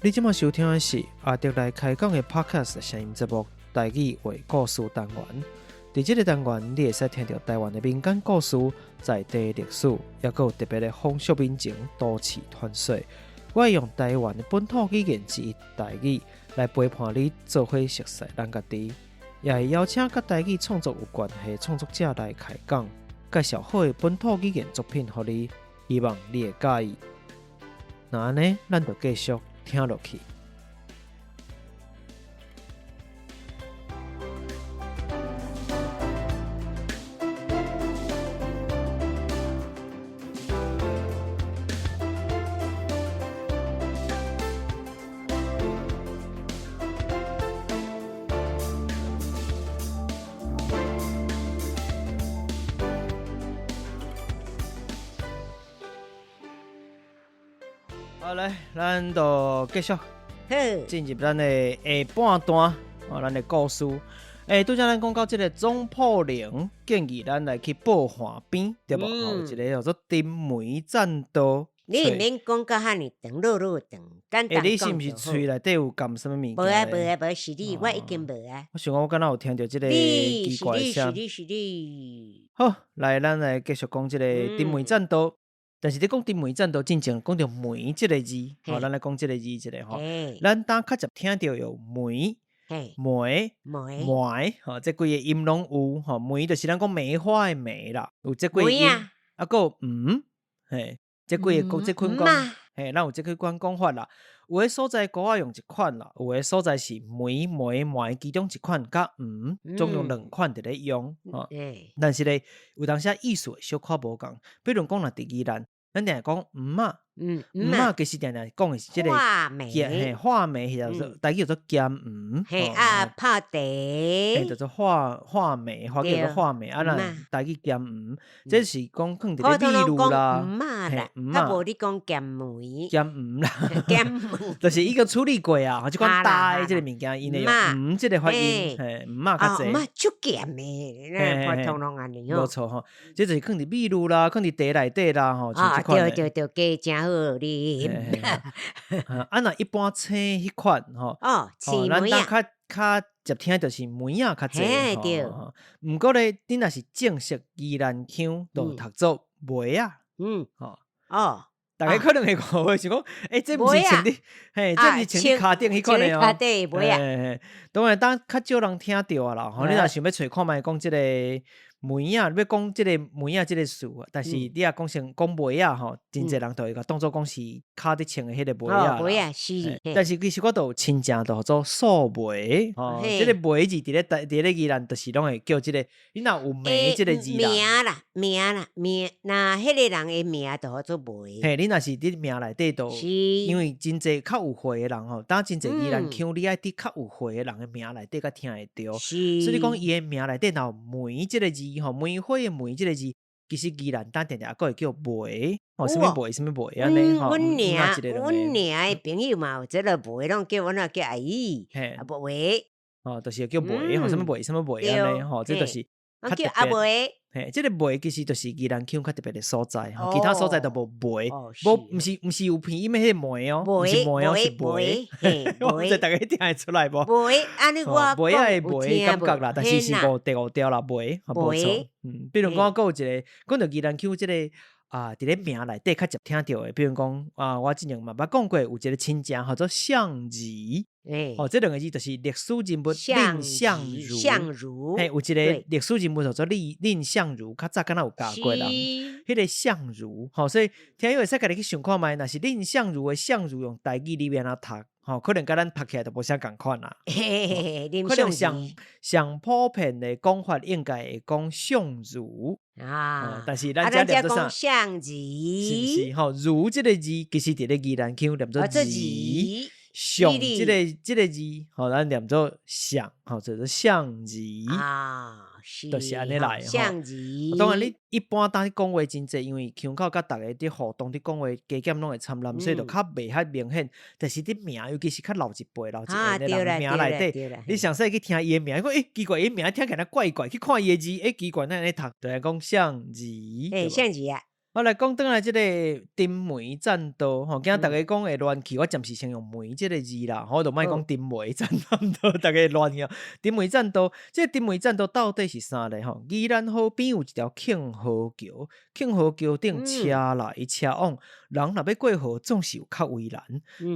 你這馬收聽的是阿德來開講的 Podcast 聲音節目《台語話故事單元》。佇這个單元，你會使聽著台灣的民間故事、在地歷史，抑閣有特別的風俗民情、都市傳說。我會用台灣的本土語言之一台語來陪伴你，做伙熟悉咱家己。也會邀請佮台語創作有關係的創作者來開講，介紹好的本土語言作品予你，希望你會佮意。若按呢，咱就繼續聽落去。好，來，咱就繼續進入咱的下半段，哦，咱的故事。欸，拄才咱講到這個總鋪靈建議咱來去報岸邊，對無？有一个叫做丁梅棧道。你毋免講甲遐爾長，落落長，簡單講。欸，你是毋是喙內底有含啥物物件？無啊無啊無，是你，我已經無啊。我想講，我敢若有聽著這個奇怪聲。是你是你是你。好，來，咱來繼續講這個丁梅棧道。但是你講丁梅棧道進前，講著梅這个字，吼，咱來講這个字一下吼。咱當較捷聽著有梅、梅、梅，吼，這幾个音攏有吼。梅就是咱講梅花的梅啦，有這幾个音。啊，閣有毋，嘿，這幾个這款講，嘿，咱有這幾款講法啦。有的所在古仔用一款啦，有的所在是梅、梅、梅其中一款，佮毋，總共兩款佇咧用。吼。但是咧，有當時意思會小可無仝。比如講，若佇宜蘭，咱定定講毋仔，毋仔其實定定講的是這個話梅，嘿，話梅，或者台語叫做鹹黃，嘿啊，泡茶，嘿，叫做話話梅，話叫做話梅，啊，咱台語鹹黃，這是講放佇咧秘魯啦，嘿，毋仔，啊無你講鹹梅，鹹黃啦，鹹黃，就是已經處理過啊，這款焦的這个物件，𪜶會用黃這个發音，嘿，毋仔較濟，毋仔足鹹的，咱普通攏按呢吼，無錯吼，這就是放佇秘魯啦，放佇茶內底啦，吼，像這款的。對對對，加誠好啉。啊，若一般青彼款吼，哦，青梅仔，咱較較捷聽就是梅仔較濟吼。毋過咧，你若是正式宜蘭腔，就讀做梅仔。嗯，吼，哦，逐家可能會誤會，想講，欸，這毋是穿佇，嘿，這毋是穿佇跤頂彼款的哦。跤底梅仔。當然，當較少人聽著啊啦。吼，你若想欲揣看覓講這个。梅仔，你欲講這个梅仔這个词，但是你若講成講梅仔吼，真濟人就會共當做講是跤佇穿的彼个袜仔。袜仔是。但是其實我都有親情，就號做素梅。吼，這个梅字佇咧台佇咧宜蘭，就是攏會叫這个。你若有梅這个字啦。名啦，名啦，名，若彼个人的名就號做梅。嘿，你若是佇名內底都，因為真濟較有歲的人吼，當真濟宜蘭腔，你愛佇較有歲的人的名內底才聽會著。所以講伊的名內底若有梅這个字。吼，梅花的梅這个字，其實宜蘭當定定猶閣會叫梅，吼，啥物梅，啥物梅按呢吼。阮娘，阮娘的朋友嘛有這个梅，攏叫阮叫阿姨，啊梅，吼，就是叫梅，吼，啥物梅，啥物梅按呢吼，這就是較特別。嘿，這个梅其實就是宜蘭腔較特別的所在，吼，其他所在都無梅，無，毋是毋是有鼻音的彼个梅哦，毋是梅哦，是梅。我毋知逐家聽會出來無？梅，按呢我梅仔的梅感覺啦，但是是無第五調啦，梅，無錯。嗯，比如講，閣有一个講著宜蘭腔這个啊，佇咧名內底較捷聽著的，比如講啊，我之前嘛捌講過，有一个親情號做相如。哦，這兩个字就是歷史人物藺相如。相如，嘿，有一个歷史人物叫做藺藺相如，較早敢若有教過人。彼个相如，吼，所以聽友會使家己去想看覓，若是藺相如的相如用台語裡面按怎讀，吼，可能佮咱讀起來就無啥仝款啦。可能上上普遍的講法應該會講相如啊，但是咱這念做啥？相如，是毋是？吼，如這个字其實佇咧宜蘭腔念做如。相這个這个字，吼，咱念做相，吼，叫做相如啊，就是按呢來。相如。當然，你一般當你講話真濟，因為腔口佮逐个佇互動，佇講話加減攏會摻濫，所以就較袂遐明顯。但是你名，尤其是較老一輩、老一輩的人名內底，你詳細去聽伊的名，講欸奇怪，伊名聽起來怪怪，去看伊的字，欸奇怪，哪按呢讀？就是講相如。欸，相如啊。我來講轉來這個丁梅棧道吼，驚逐家講會亂去，我暫時先用梅這個字啦，我就莫講丁梅棧道，逐家會亂去。丁梅棧道，這個丁梅棧道到底是啥咧？吼，宜蘭河邊有一條慶和橋，慶和橋頂車來車往，人若欲過河總是有較為難。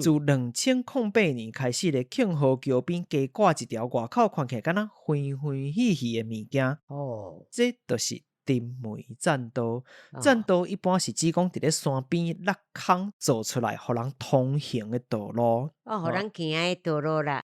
自2008年開始咧，慶和橋邊加掛一條外口看起來敢若橫橫細細的物件，這就是丁梅棧道。棧道一般是指講佇咧山邊挖空做出來，予人通行的道路。哦，予人行的道路啦。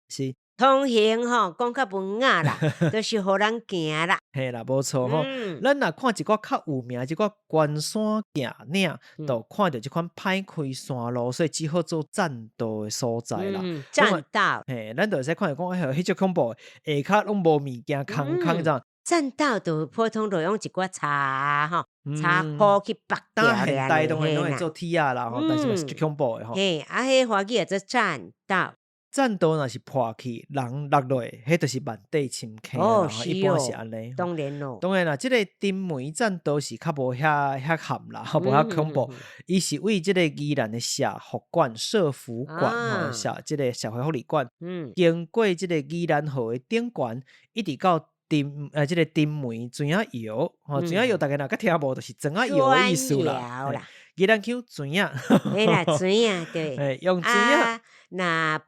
是。通行吼，講較文雅啦，就是予人行啦。嘿啦，無錯吼。咱若看一寡較有名，這寡關山崎嶺，就看著這款歹開山路，所以只好做棧道的所在啦。棧道。嘿，咱就會使看著講，哎喲，彼足恐怖，下跤攏無物件，空空這樣。棧道就普通就用一寡柴吼，柴箍去縛住。現代當然攏會做鐵仔啦，吼，但是嘛是足恐怖的吼。嘿，啊，彼華語叫做棧道。棧道若是破去，人落落，彼就是萬底深坑啦。一般是按呢。當然咯。當然啦，這個丁梅棧道是較無遐遐坎啦，無遐恐怖。伊是為這個宜蘭的社福館、社福館吼，社這個社會福利館，經過這個宜蘭河的頂懸，一直到丁這個丁梅泉仔窯，吼，泉仔窯逐家若較聽無，就是磚仔窯的意思啦。宜蘭腔泉仔。嘿啦，泉仔對。用泉仔。若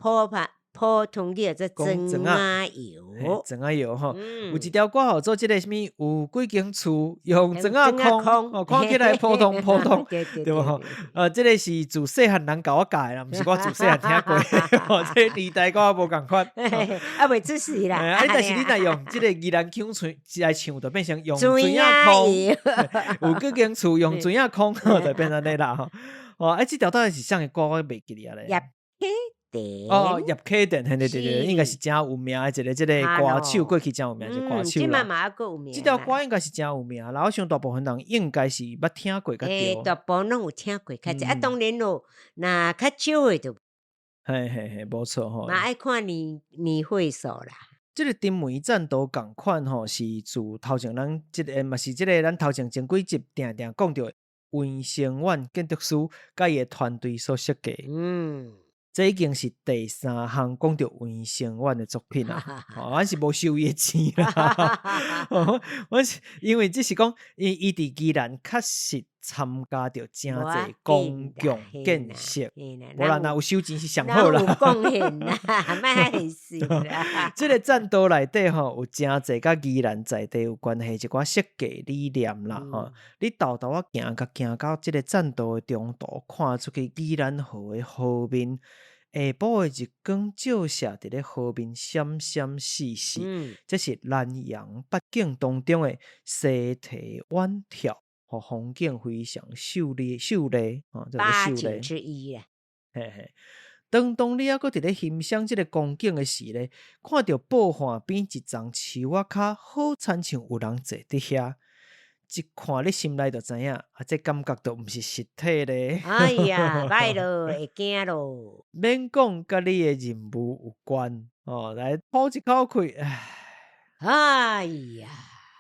普通語叫做磚仔窯，磚仔窯吼，有一條歌號做這個啥物？有幾間厝用磚仔空，哦，看起來普通普通，對無？這個是自細漢人共我教的啦，毋是我自細漢聽過，這個年代佮我無仝款。啊，袂出事啦。啊，但是你若用這個宜蘭腔來唱，就變成用磚仔空。有幾間厝用磚仔空，就變按呢啦吼。哦，啊，這條到底是啥个歌？我袂記得啊咧。葉啟田。哦，葉啟田，嘿對對對，應該是誠有名的一個這個歌手，過去誠有名一個歌手啦。這條歌應該是誠有名啦，我想大部分人應該是捌聽過較對。大部分攏有聽過較濟，啊，當然咯，若較少的就。嘿嘿嘿，無錯吼。嘛愛看年年歲數啦。這個丁梅棧道仝款吼，是自頭前咱這個嘛是這個咱頭前前幾集定定講著溫昇遠建築師佮伊的團隊所設計。這已經是第三項講著溫昇遠的作品啦。阮是無收伊的錢啦。阮是因為這是講，伊伊佇宜蘭確實參加著誠濟公共建設，無啦，若有收錢是上好啦。有貢獻啦，莫遐現實啦。這個棧道內底吼，有誠濟佮宜蘭在地有關係一寡設計理念啦，吼。你沓沓仔行，共行到這個棧道的中途，看出去宜蘭河的河面，下晡的日光照射佇咧河面，閃閃爍爍。這是南洋八景當中的溪堤遠眺，予風景非常秀麗秀麗，吼，這個八景之一啊。嘿嘿，當當你猶閣佇咧欣賞這個光景的時咧，看著報岸邊一叢樹仔跤，好親像有人坐佇遐。一看你心內就知影，啊，這感覺就毋是實體咧。哎呀，歹咯，會驚咯。免講佮你的任務有關，哦，來吐一口氣，唉。哎呀，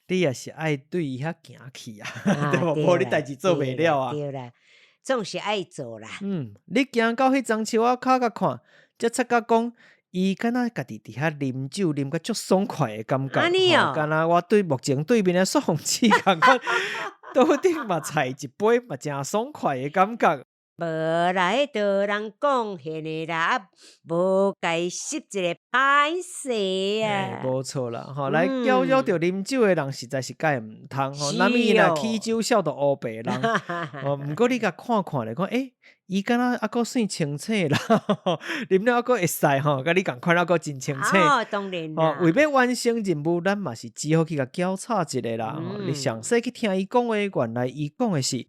你也是愛對伊遐行去啊，對無？無你代誌做袂了啊。對啦，總是愛做啦。嗯，你行到彼叢樹仔跤共看，才察覺講，伊敢若家己佇遐啉酒，啉甲足爽快的感覺，敢若我對目前對面的雪鳳姊仝款，桌頂嘛菜一杯，嘛誠爽快的感覺。無啦，彼都人講現的啦，啊，無共伊翕一個歹勢啊。無錯啦，吼，來攪擾著啉酒的人，實在是蓋毋通吼。難免若起酒痟著烏白人。哦，毋過你共看看咧，講欸，伊敢若猶閣算清醒啦，啉了猶閣會使吼，佮你仝款猶閣真清醒。哦，當然啦。為欲完成任務，咱嘛是只好去共攪吵一下啦。你詳細去聽伊講話，原來伊講的是。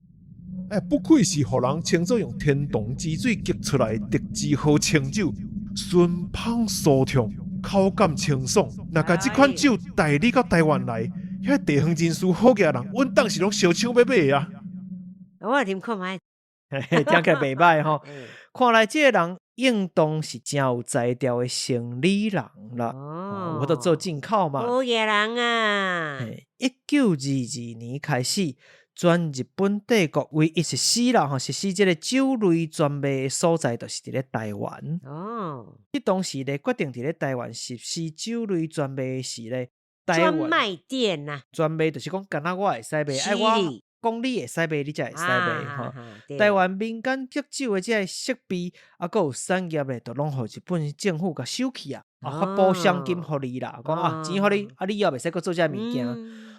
欸，不愧是予人稱做用天堂之水激出來的特製好清酒，醇香酥暢，口感清爽。若共這款酒帶你到台灣來，遐地方人士好額人，穩當是攏相搶欲買啊！我啉看覓，聽起來袂䆀吼。看來這個人應當是誠有才調的生理人啦。哦，有法度做進口嘛。好額人啊！1922年開始。全日本帝國唯一實施啦吼，實施這个酒類專賣的所在，就是佇咧台灣。彼當時咧決定佇咧台灣實施酒類專賣時咧，台專灣賣店啊，專賣就是講，敢若我會使賣，是愛我講你會使賣，你才會使賣吼。對台灣民間釀酒的這个設備，啊，閣有產業咧，都攏予日本政府共收去啊，啊，發補賞金予你啦，講啊，錢予你，啊，你以後袂使閣做這个物件。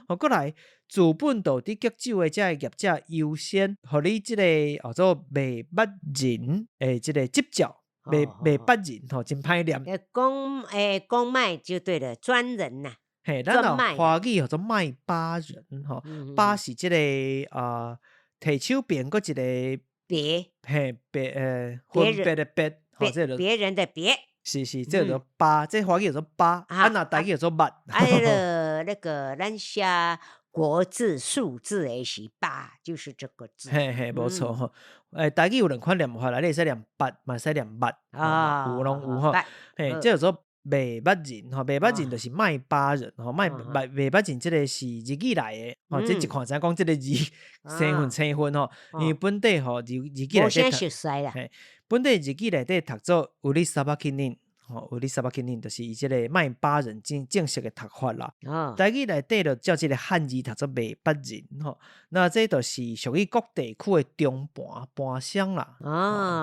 吼，閣來資本就佇釀酒的這个業者優先，予你這个號做賣捌人的這个執照，賣捌人吼，真歹念。公賣就對了，專人吶。嘿，咱若專賣華語號做賣巴人吼，巴是這个啊，提手邊閣一个別，嘿，別分別的別，吼，這个別人的別，是是，這个叫巴，這華語叫做巴，啊，若台語叫做捌。啊，彼个那个咱寫國字數字的是八，就是這個字。嘿嘿，無錯吼。台語有兩款念法啦，你會使念捌，嘛會使念捌，有攏有吼。嘿，這叫做賣捌人吼，賣捌人就是賣巴人吼，賣捌人這个是日語來的，吼，這一看知影講這个字生分生分吼，因為本地吼日語內底熟悉啦。嘿，本地日語內底讀做売りさばき人，吼，売りさばき人就是伊這个賣巴人正式的讀法啦。台語內底就照這个漢字讀做賣捌人吼，那這就是屬於各地區的中盤盤商啦，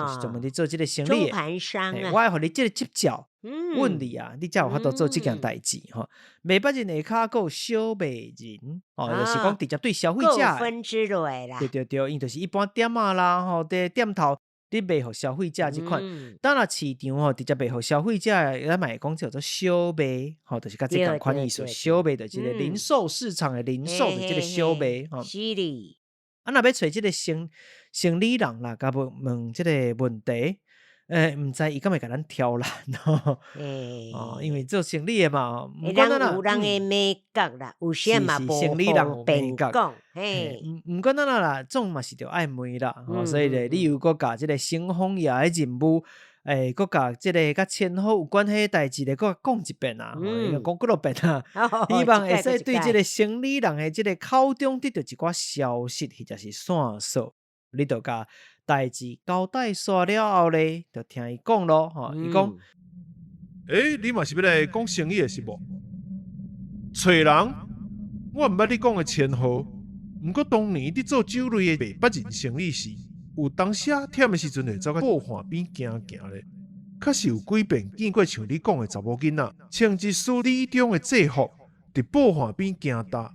就是專門佇做這个生意的。中盤商啊。我愛予你這个執照。問你啊，你才有法度做這件代誌吼。賣捌人下跤閣有小賣人，哦，就是講直接對消費者。分支落來啦。對對對，𪜶就是一般店仔啦，吼，佇店頭咧賣予消費者這款。當若市場吼，直接賣予消費者，咱嘛會講叫做小賣，吼，就是佮這仝款意思。小賣就是這个零售市場的零售的這个小賣，吼。是哩。啊，若欲揣這个生理人啦，共問這个問題。毋知伊敢會共咱刁難吼？哦，因為做生理的嘛，毋管怎有人的眉角啦，有時嘛無方便講。嘿，毋管怎啦，總嘛是著愛問啦。吼，所以咧，你又閣共這个省風爺的任務，閣共這个佮千好有關係的代誌咧，閣講一遍啊，講幾落遍啊。希望會使對這个生理人的這个口中得著一寡消息，或者是線索，你著共代誌交代煞了後咧，就聽伊講咯，吼，伊講，欸，你嘛是欲來講生意的是無？揣人，我毋捌你講的千號，毋過當年佇做酒類的賣捌人生意時，有當時忝的時陣會走到布岸邊行行咧，確實有幾遍見過像你講的查某囡仔，穿一束女中的制服，佇布岸邊行踏。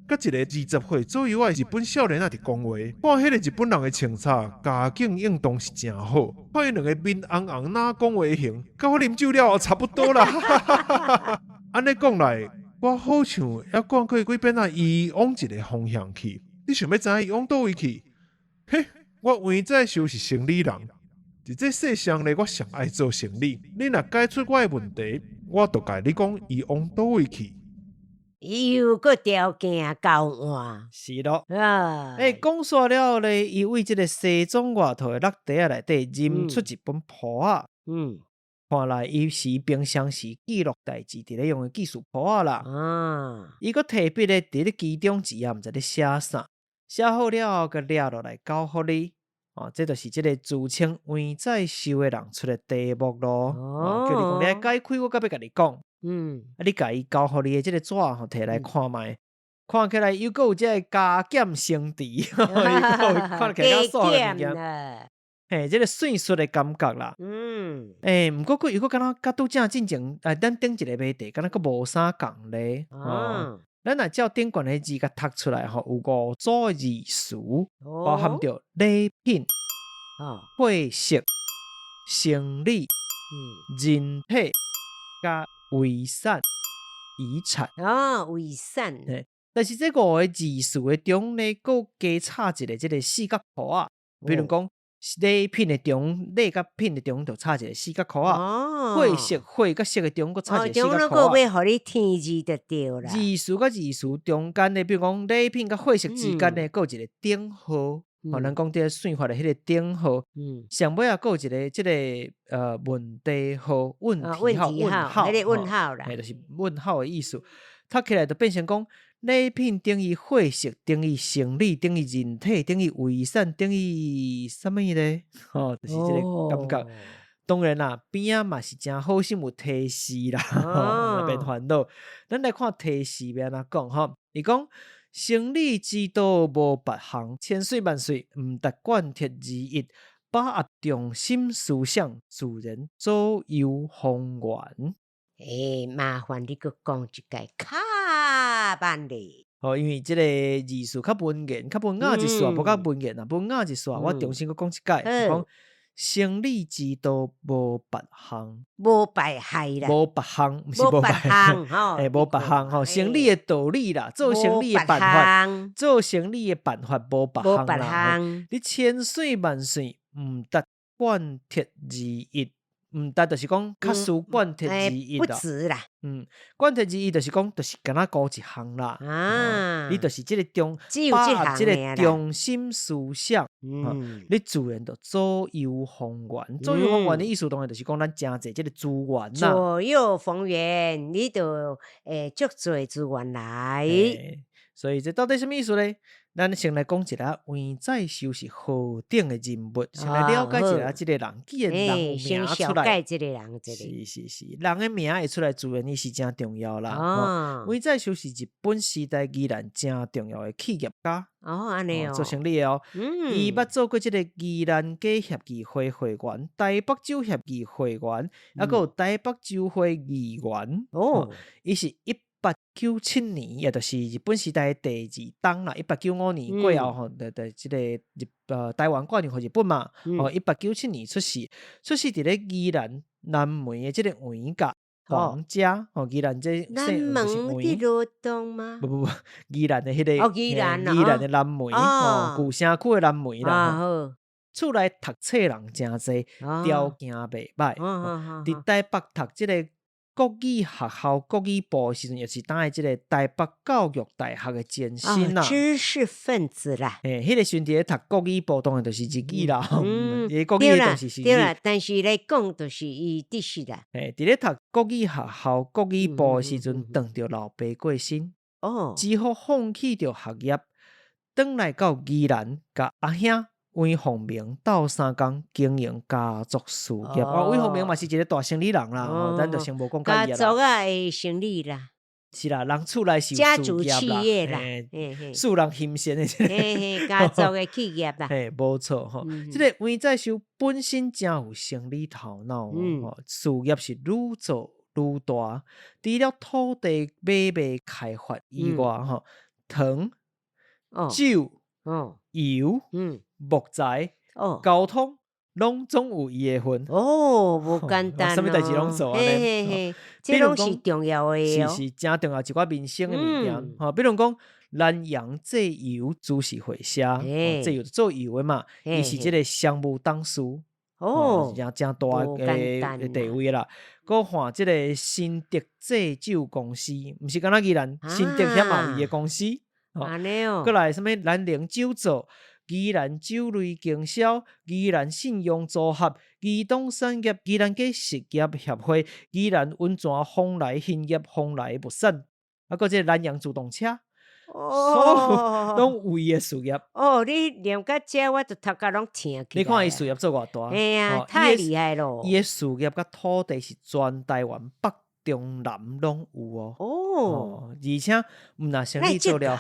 佮一個20歲左右的日本少年仔佇講話，看彼個日本人的穿插，家境應當是誠好。看𪜶兩个面紅紅，哪講話型，佮我啉酒了後差不多啦。按呢講來，我好像猶看過幾遍仔，伊往一个方向去。你想欲知影伊往佗位去？嘿，我黃再壽是生理人，佇這世上咧，我上愛做生理。你若解出我的問題，我就共你講伊往佗位去。又閣條件交換，是咯。欸，講煞了後咧，伊為這个西裝外套的落袋仔內底認出一本簿仔。看來伊是平常時記錄代誌佇咧用的記事簿仔啦。伊閣提筆咧，佇咧其中一頁，毋知咧寫啥，寫好了後，閣掠落來交予你。哦，這就是這个自稱黃再壽的人出的題目咯。哦，叫你講，你愛解開，我才欲共你講。啊，你共伊交予你的這个紙吼，提來看覓，看起來又閣有這个加減乘除，看起來較數學物件。嘿，這个算術的感覺啦。欸，毋過閣又閣敢若佮拄才進前，咱頂一个謎題，敢若閣無啥仝咧。哦，咱若照頂懸的字共讀出來吼，有五組的字詞，包含著禮品、貨色、生理、人體、佮遺產、遺產。哦，遺產。嘿，但是這五个字詞的中咧，閣加插一个這个四角括仔，比如講禮品的中，禮佮品的中，就插一个四角括仔。貨色，貨佮色的中，閣插一个四角括仔。中閣欲予你添字就對啦。字詞佮字詞中間的，比如講禮品佮貨色之間的，閣有一個等號。吼，咱講這个算法的彼個等號。上尾仔閣有一个這个問題號、問題號、問號，彼個問號啦。嘿，就是問號的意思。讀起來就變成講，禮品等於貨色，等於生理，等於人體，等於遺產，等於啥物咧？吼，就是這個感覺。當然啦，邊仔嘛是誠好心有提示啦，吼，免煩惱。咱來看提示欲按怎講吼，伊講生理之道無別項，千歲萬歲，毋達貫徹而一，把握中心思想，自然左右逢源。欸，麻煩你閣講一擺較慢咧。吼，因為這個字數較文言，較文雅一絲，無較文言啊，文雅一絲，我重新閣講一擺，講生理之道無別項，無別害啦，無別項，毋是無別項，吼，欸，無別項吼，生理的道理啦，做生理的辦法，做生理的辦法無別項啦。你千歲萬歲，毋達貫徹而一。毋但就是講，較輸貫徹而一啦。不止啦。貫徹而一就是講，就是敢若孤一項啦。啊，你就是這個中，把握這個中心思想。你自然就左右逢源。左右逢源的意思，當然就是講咱誠濟這個資源啦。左右逢源，你就會足濟資源來。所以這到底啥物意思咧？咱先來講一下黃再修是何等的人物，先來了解一下這個人。既然人有名出來，這個人，是是是，人的名會出來，自然伊是誠重要啦。黃再修是日本時代宜蘭誠重要的企業家。哦，按呢哦，做生理的哦。伊捌做過這個宜蘭雞協議會會員、台北酒協議會員，抑閣有台北酒會議員。哦，伊是1897年，也就是日本時代的第二冬啦。1895年過後吼，就就這個日台灣割讓予日本嘛。哦，1897年出世，出世佇咧宜蘭南門的這個黃甲黃家。哦，宜蘭這南門佇羅東嗎？不不不，宜蘭的彼個，哦，宜蘭宜蘭的南門，哦，舊城區的南門啦。厝內讀冊人誠濟，條件袂䆀。佇台北讀這個國語學校國語部的時陣，也是當的這個台北教育大學的前身啦。知識分子啦。欸，彼個時陣佇咧讀國語部，當然就是日語啦。國語就是日語。對啦，但是來講，就是伊知識啦。欸，佇咧讀國語學校國語部的時陣，撞著老爸過身，只好放棄著學業，轉來到宜蘭，佮阿兄黃鳳明鬥相共經營家族事業。哦，黃鳳明嘛是一個大生理人啦，咱就先無講佮伊啦。家族啊的生理啦，是啦，人厝內是家族企業啦，世人欣羨的這個家族的企業啦，嘿，無錯吼。這個黃再修本身誠有生理頭腦，吼，事業是愈做愈大。除了土地買賣開發以外，吼，糖、酒、油、木材、交通，攏總有伊的份。哦，無簡單，啥物代誌攏做按呢？這攏是重要的哦，是是，誠重要一寡民生的物件。吼，比如講南洋製油株式會社，製油做油的嘛，伊是這個商務董事，哦，誠誠大的地位啦。閣換這個新竹製酒公司，毋是干焦宜蘭，新竹遐嘛有伊的公司。按呢哦，閣來啥物南寧酒造、宜蘭酒類經銷、宜蘭信用組合、宜東產業、宜蘭雞實業協會、宜蘭溫泉蓬萊興業、蓬萊物產，啊，閣這個南洋自動車，哦，攏有伊的事業。哦，你念到這，我就頭殼攏疼起來。你看伊事業做偌大？嘿啊，太厲害咯！伊的事業佮土地是全台灣北中南攏有哦。哦，而且毋若生理做了，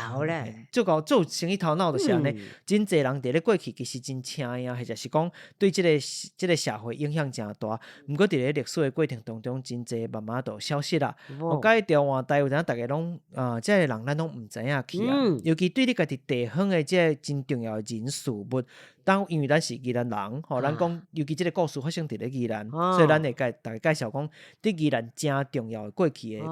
做到做生意頭腦就是按呢。真濟人佇咧過去其實真請啊，或者是講對這個社會影響誠大。毋過佇咧歷史的過程當中，真濟慢慢就消失啦。我佮伊調換台，有當逐家攏啊，這個人咱攏毋知影去啊。尤其對你家己地方的這個真重要的人事物，當因為咱是宜蘭人，吼，咱講尤其這個故事發生佇咧宜蘭，所以咱會共逐家介紹講，佇宜蘭誠重要的過去的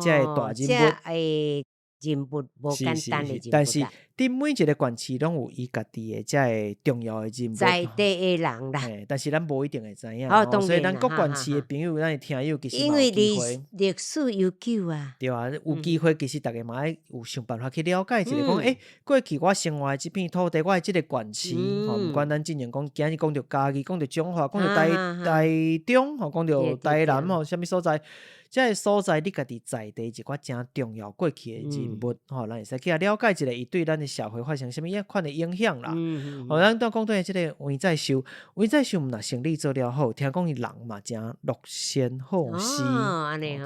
這個大人物。人物無簡單的人物，但是佇每一個縣市攏有伊家己的這個重要的人物，在地的人啦。但是咱無一定會知影，所以咱各縣市的朋友，咱的聽友其實因為歷歷史悠久啊。對啊，有機會其實逐家嘛愛有想辦法去了解一下，講欸，過去我生活的這片土地，我的這個縣市，吼，毋管咱之前講，今日講著嘉義，講著彰化，講著台台中，吼，講著台南，吼，啥物所在。這个所在你家己在地一寡誠重要過去的人物，吼，咱會使去了解一下伊對咱的社會發生啥物款的影響啦。吼，咱拄講對這个黃再修，黃再修毋若生理做了好，聽講伊人嘛誠樂善好施，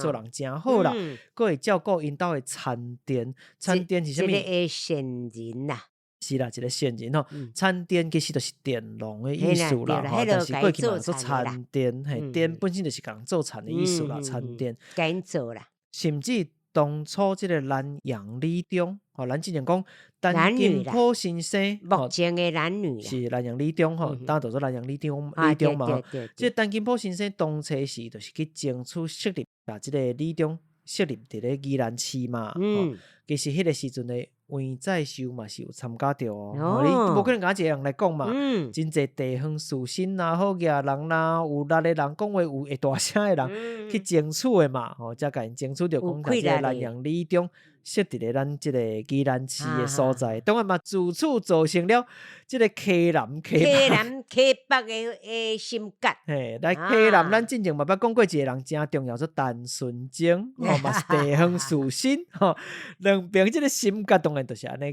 做人誠好啦，閣會照顧𪜶兜的田田，田田是啥物？一个善人啦。是啦，一个善人吼，田田其實就是佃農的意思啦，吼，但是過去嘛做田田，嘿，田本身就是共做田的意思啦，田田。共做啦。甚至當初這個南陽女中，吼，咱之前講陳金甫先生，目前的男女是南陽女中吼，當做南陽女中，女中嘛，這個陳金甫先生當初時就是去爭取設立，把這個女中設立佇咧宜蘭市嘛，其實彼個時陣的黃再修嘛是有參加著哦，你無可能敢一個人來講嘛，真濟地方士紳啦、好額人啦、有力的人講話有會大聲的人去爭取的嘛，吼，才共𪜶爭取著講這個南陽女中設佇咧咱這個宜蘭市的所在，當然嘛自此造成了這個溪南溪溪南溪北的心結。嘿，來溪南，咱進前嘛捌講過一個人誠重要，做陳純貞，吼嘛是地方士紳，吼，兩邊這個心結當然就是按呢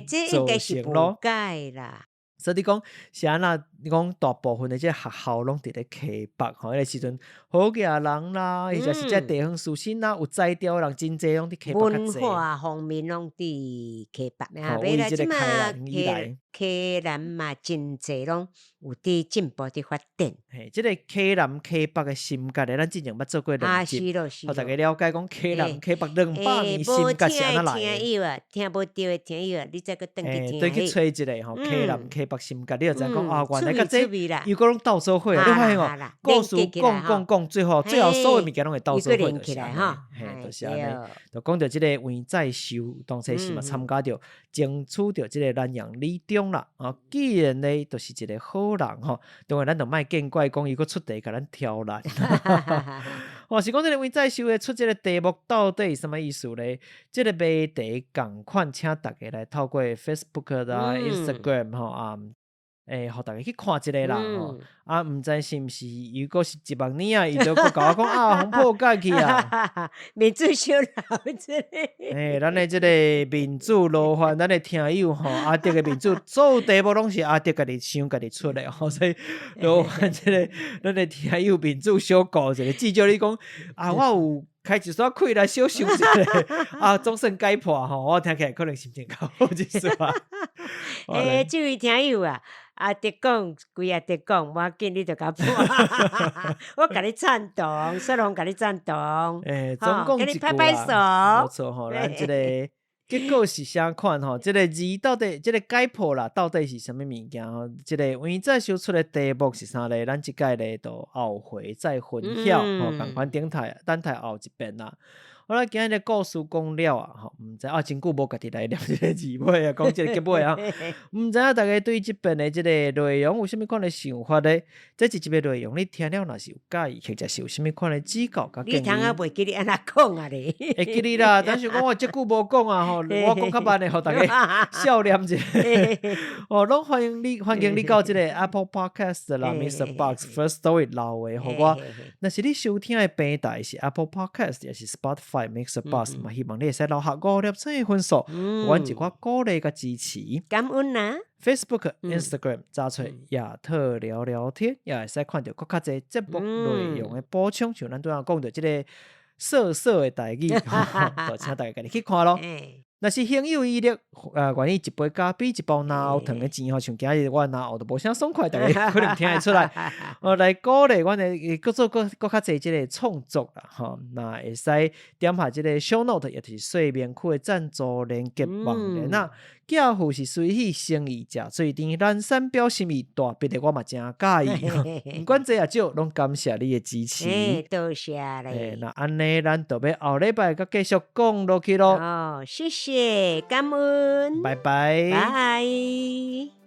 造成咯。解啦。所以你講是按怎？你講大部分的這個學校攏佇咧溪北，吼，彼個時陣好額人啦，或者是這地方士紳啦，有才調的人真濟攏佇溪北較濟。文化方面攏佇溪北，啊，為這個開南以來，溪南嘛真濟攏有佇進步佇發展。嘿，這個溪南溪北的心結咧，咱之前捌做過兩集，予大家了解講溪南溪北200年心結是按怎來的。聽友啊，聽無著的聽友啊，你再閣轉去聽。對，去揣一下吼，溪南溪北心結，你就知影講啊，原來佮這又閣攏鬥做伙啊！你發現哦，故事講講講，最後最後所有物件攏會鬥做伙，就是按呢，嘿，就是按呢。就講著這個黃再修當初是嘛參加著爭取著這個南陽女中啦。啊，既然呢，就是一個好人吼，當然咱就莫見怪講伊閣出題共咱挑難。哦，是講這個黃再修的出這個題目到底是啥物意思咧？這個謎題仝款，請大家來透過 Facebook 啦、Instagram 吼啊。欸，予大家去看一下啦，吼，啊，毋知是毋是，如果是一目年啊，伊就閣共我講啊，予破解去啊。民主小老這個。欸，咱的這個民主羅漢，咱的聽友吼，阿德的民主，所有題目攏是阿德家己想、家己出的吼，所以羅漢這個咱的聽友民主小顧一下，至少你講啊，我有開一絲氣來小想一下，啊，總算解破吼，我聽起來可能心情較好一絲啊。欸，這位聽友啊。阿德講，規阿德講，無要緊，你就共破。我共你贊同，雪龍共你贊同。欸，總共一句啦，無錯吼，咱這個結果是啥款吼？這個字到底，這個解破啦，到底是啥物物件吼？這個黃再修出的題目是啥咧？咱這擺咧就後回再分曉吼，仝款等待等待後一遍啦。好啦，今日故事講了啊，吼，毋知啊，真久無家己來念這個字尾啊，講這個結尾啊，毋知影大家對這遍的這個內容有啥物款的想法咧？這一集的內容你聽了若是有佮意，或者是有啥物款的指教佮建議？你通仔袂記得按怎講啊咧？會記得啦，但是講我這久無講啊，吼，我講較慢的，予大家笑念一下。哦，攏歡迎你，歡迎你到這個 Apple Podcast 啦，MixerBox Firstory 留話予我。若是你收聽的平台是 Apple Podcast，抑是 Spotify、MixerBox 嘛，希望你會使留下五粒星的分數，予阮一寡鼓勵佮支持。感恩啊！Facebook、Instagram 查揣亞特聊聊天，也會使看著閣較濟節目內容的補充，像咱拄仔講著這個色色的代誌，就請大家家己去看囉。若是行有餘力，願意一杯咖啡、一包奶油糖的錢吼，像今日我奶油都無啥爽快，大家可能聽會出來。哦，來鼓勵阮的，閣做閣閣較濟這個創作啦，吼，那會使點下這個 show note，也就是說明區的贊助連結網連啊。寄付是隨喜誠意，食水甜，南山表心意，大筆的我嘛誠佮意。毋管濟抑少，攏感謝你的支持。欸，多謝咧。那按呢，咱就欲後禮拜閣繼續講落去囉。哦，謝謝，感恩。拜拜。拜。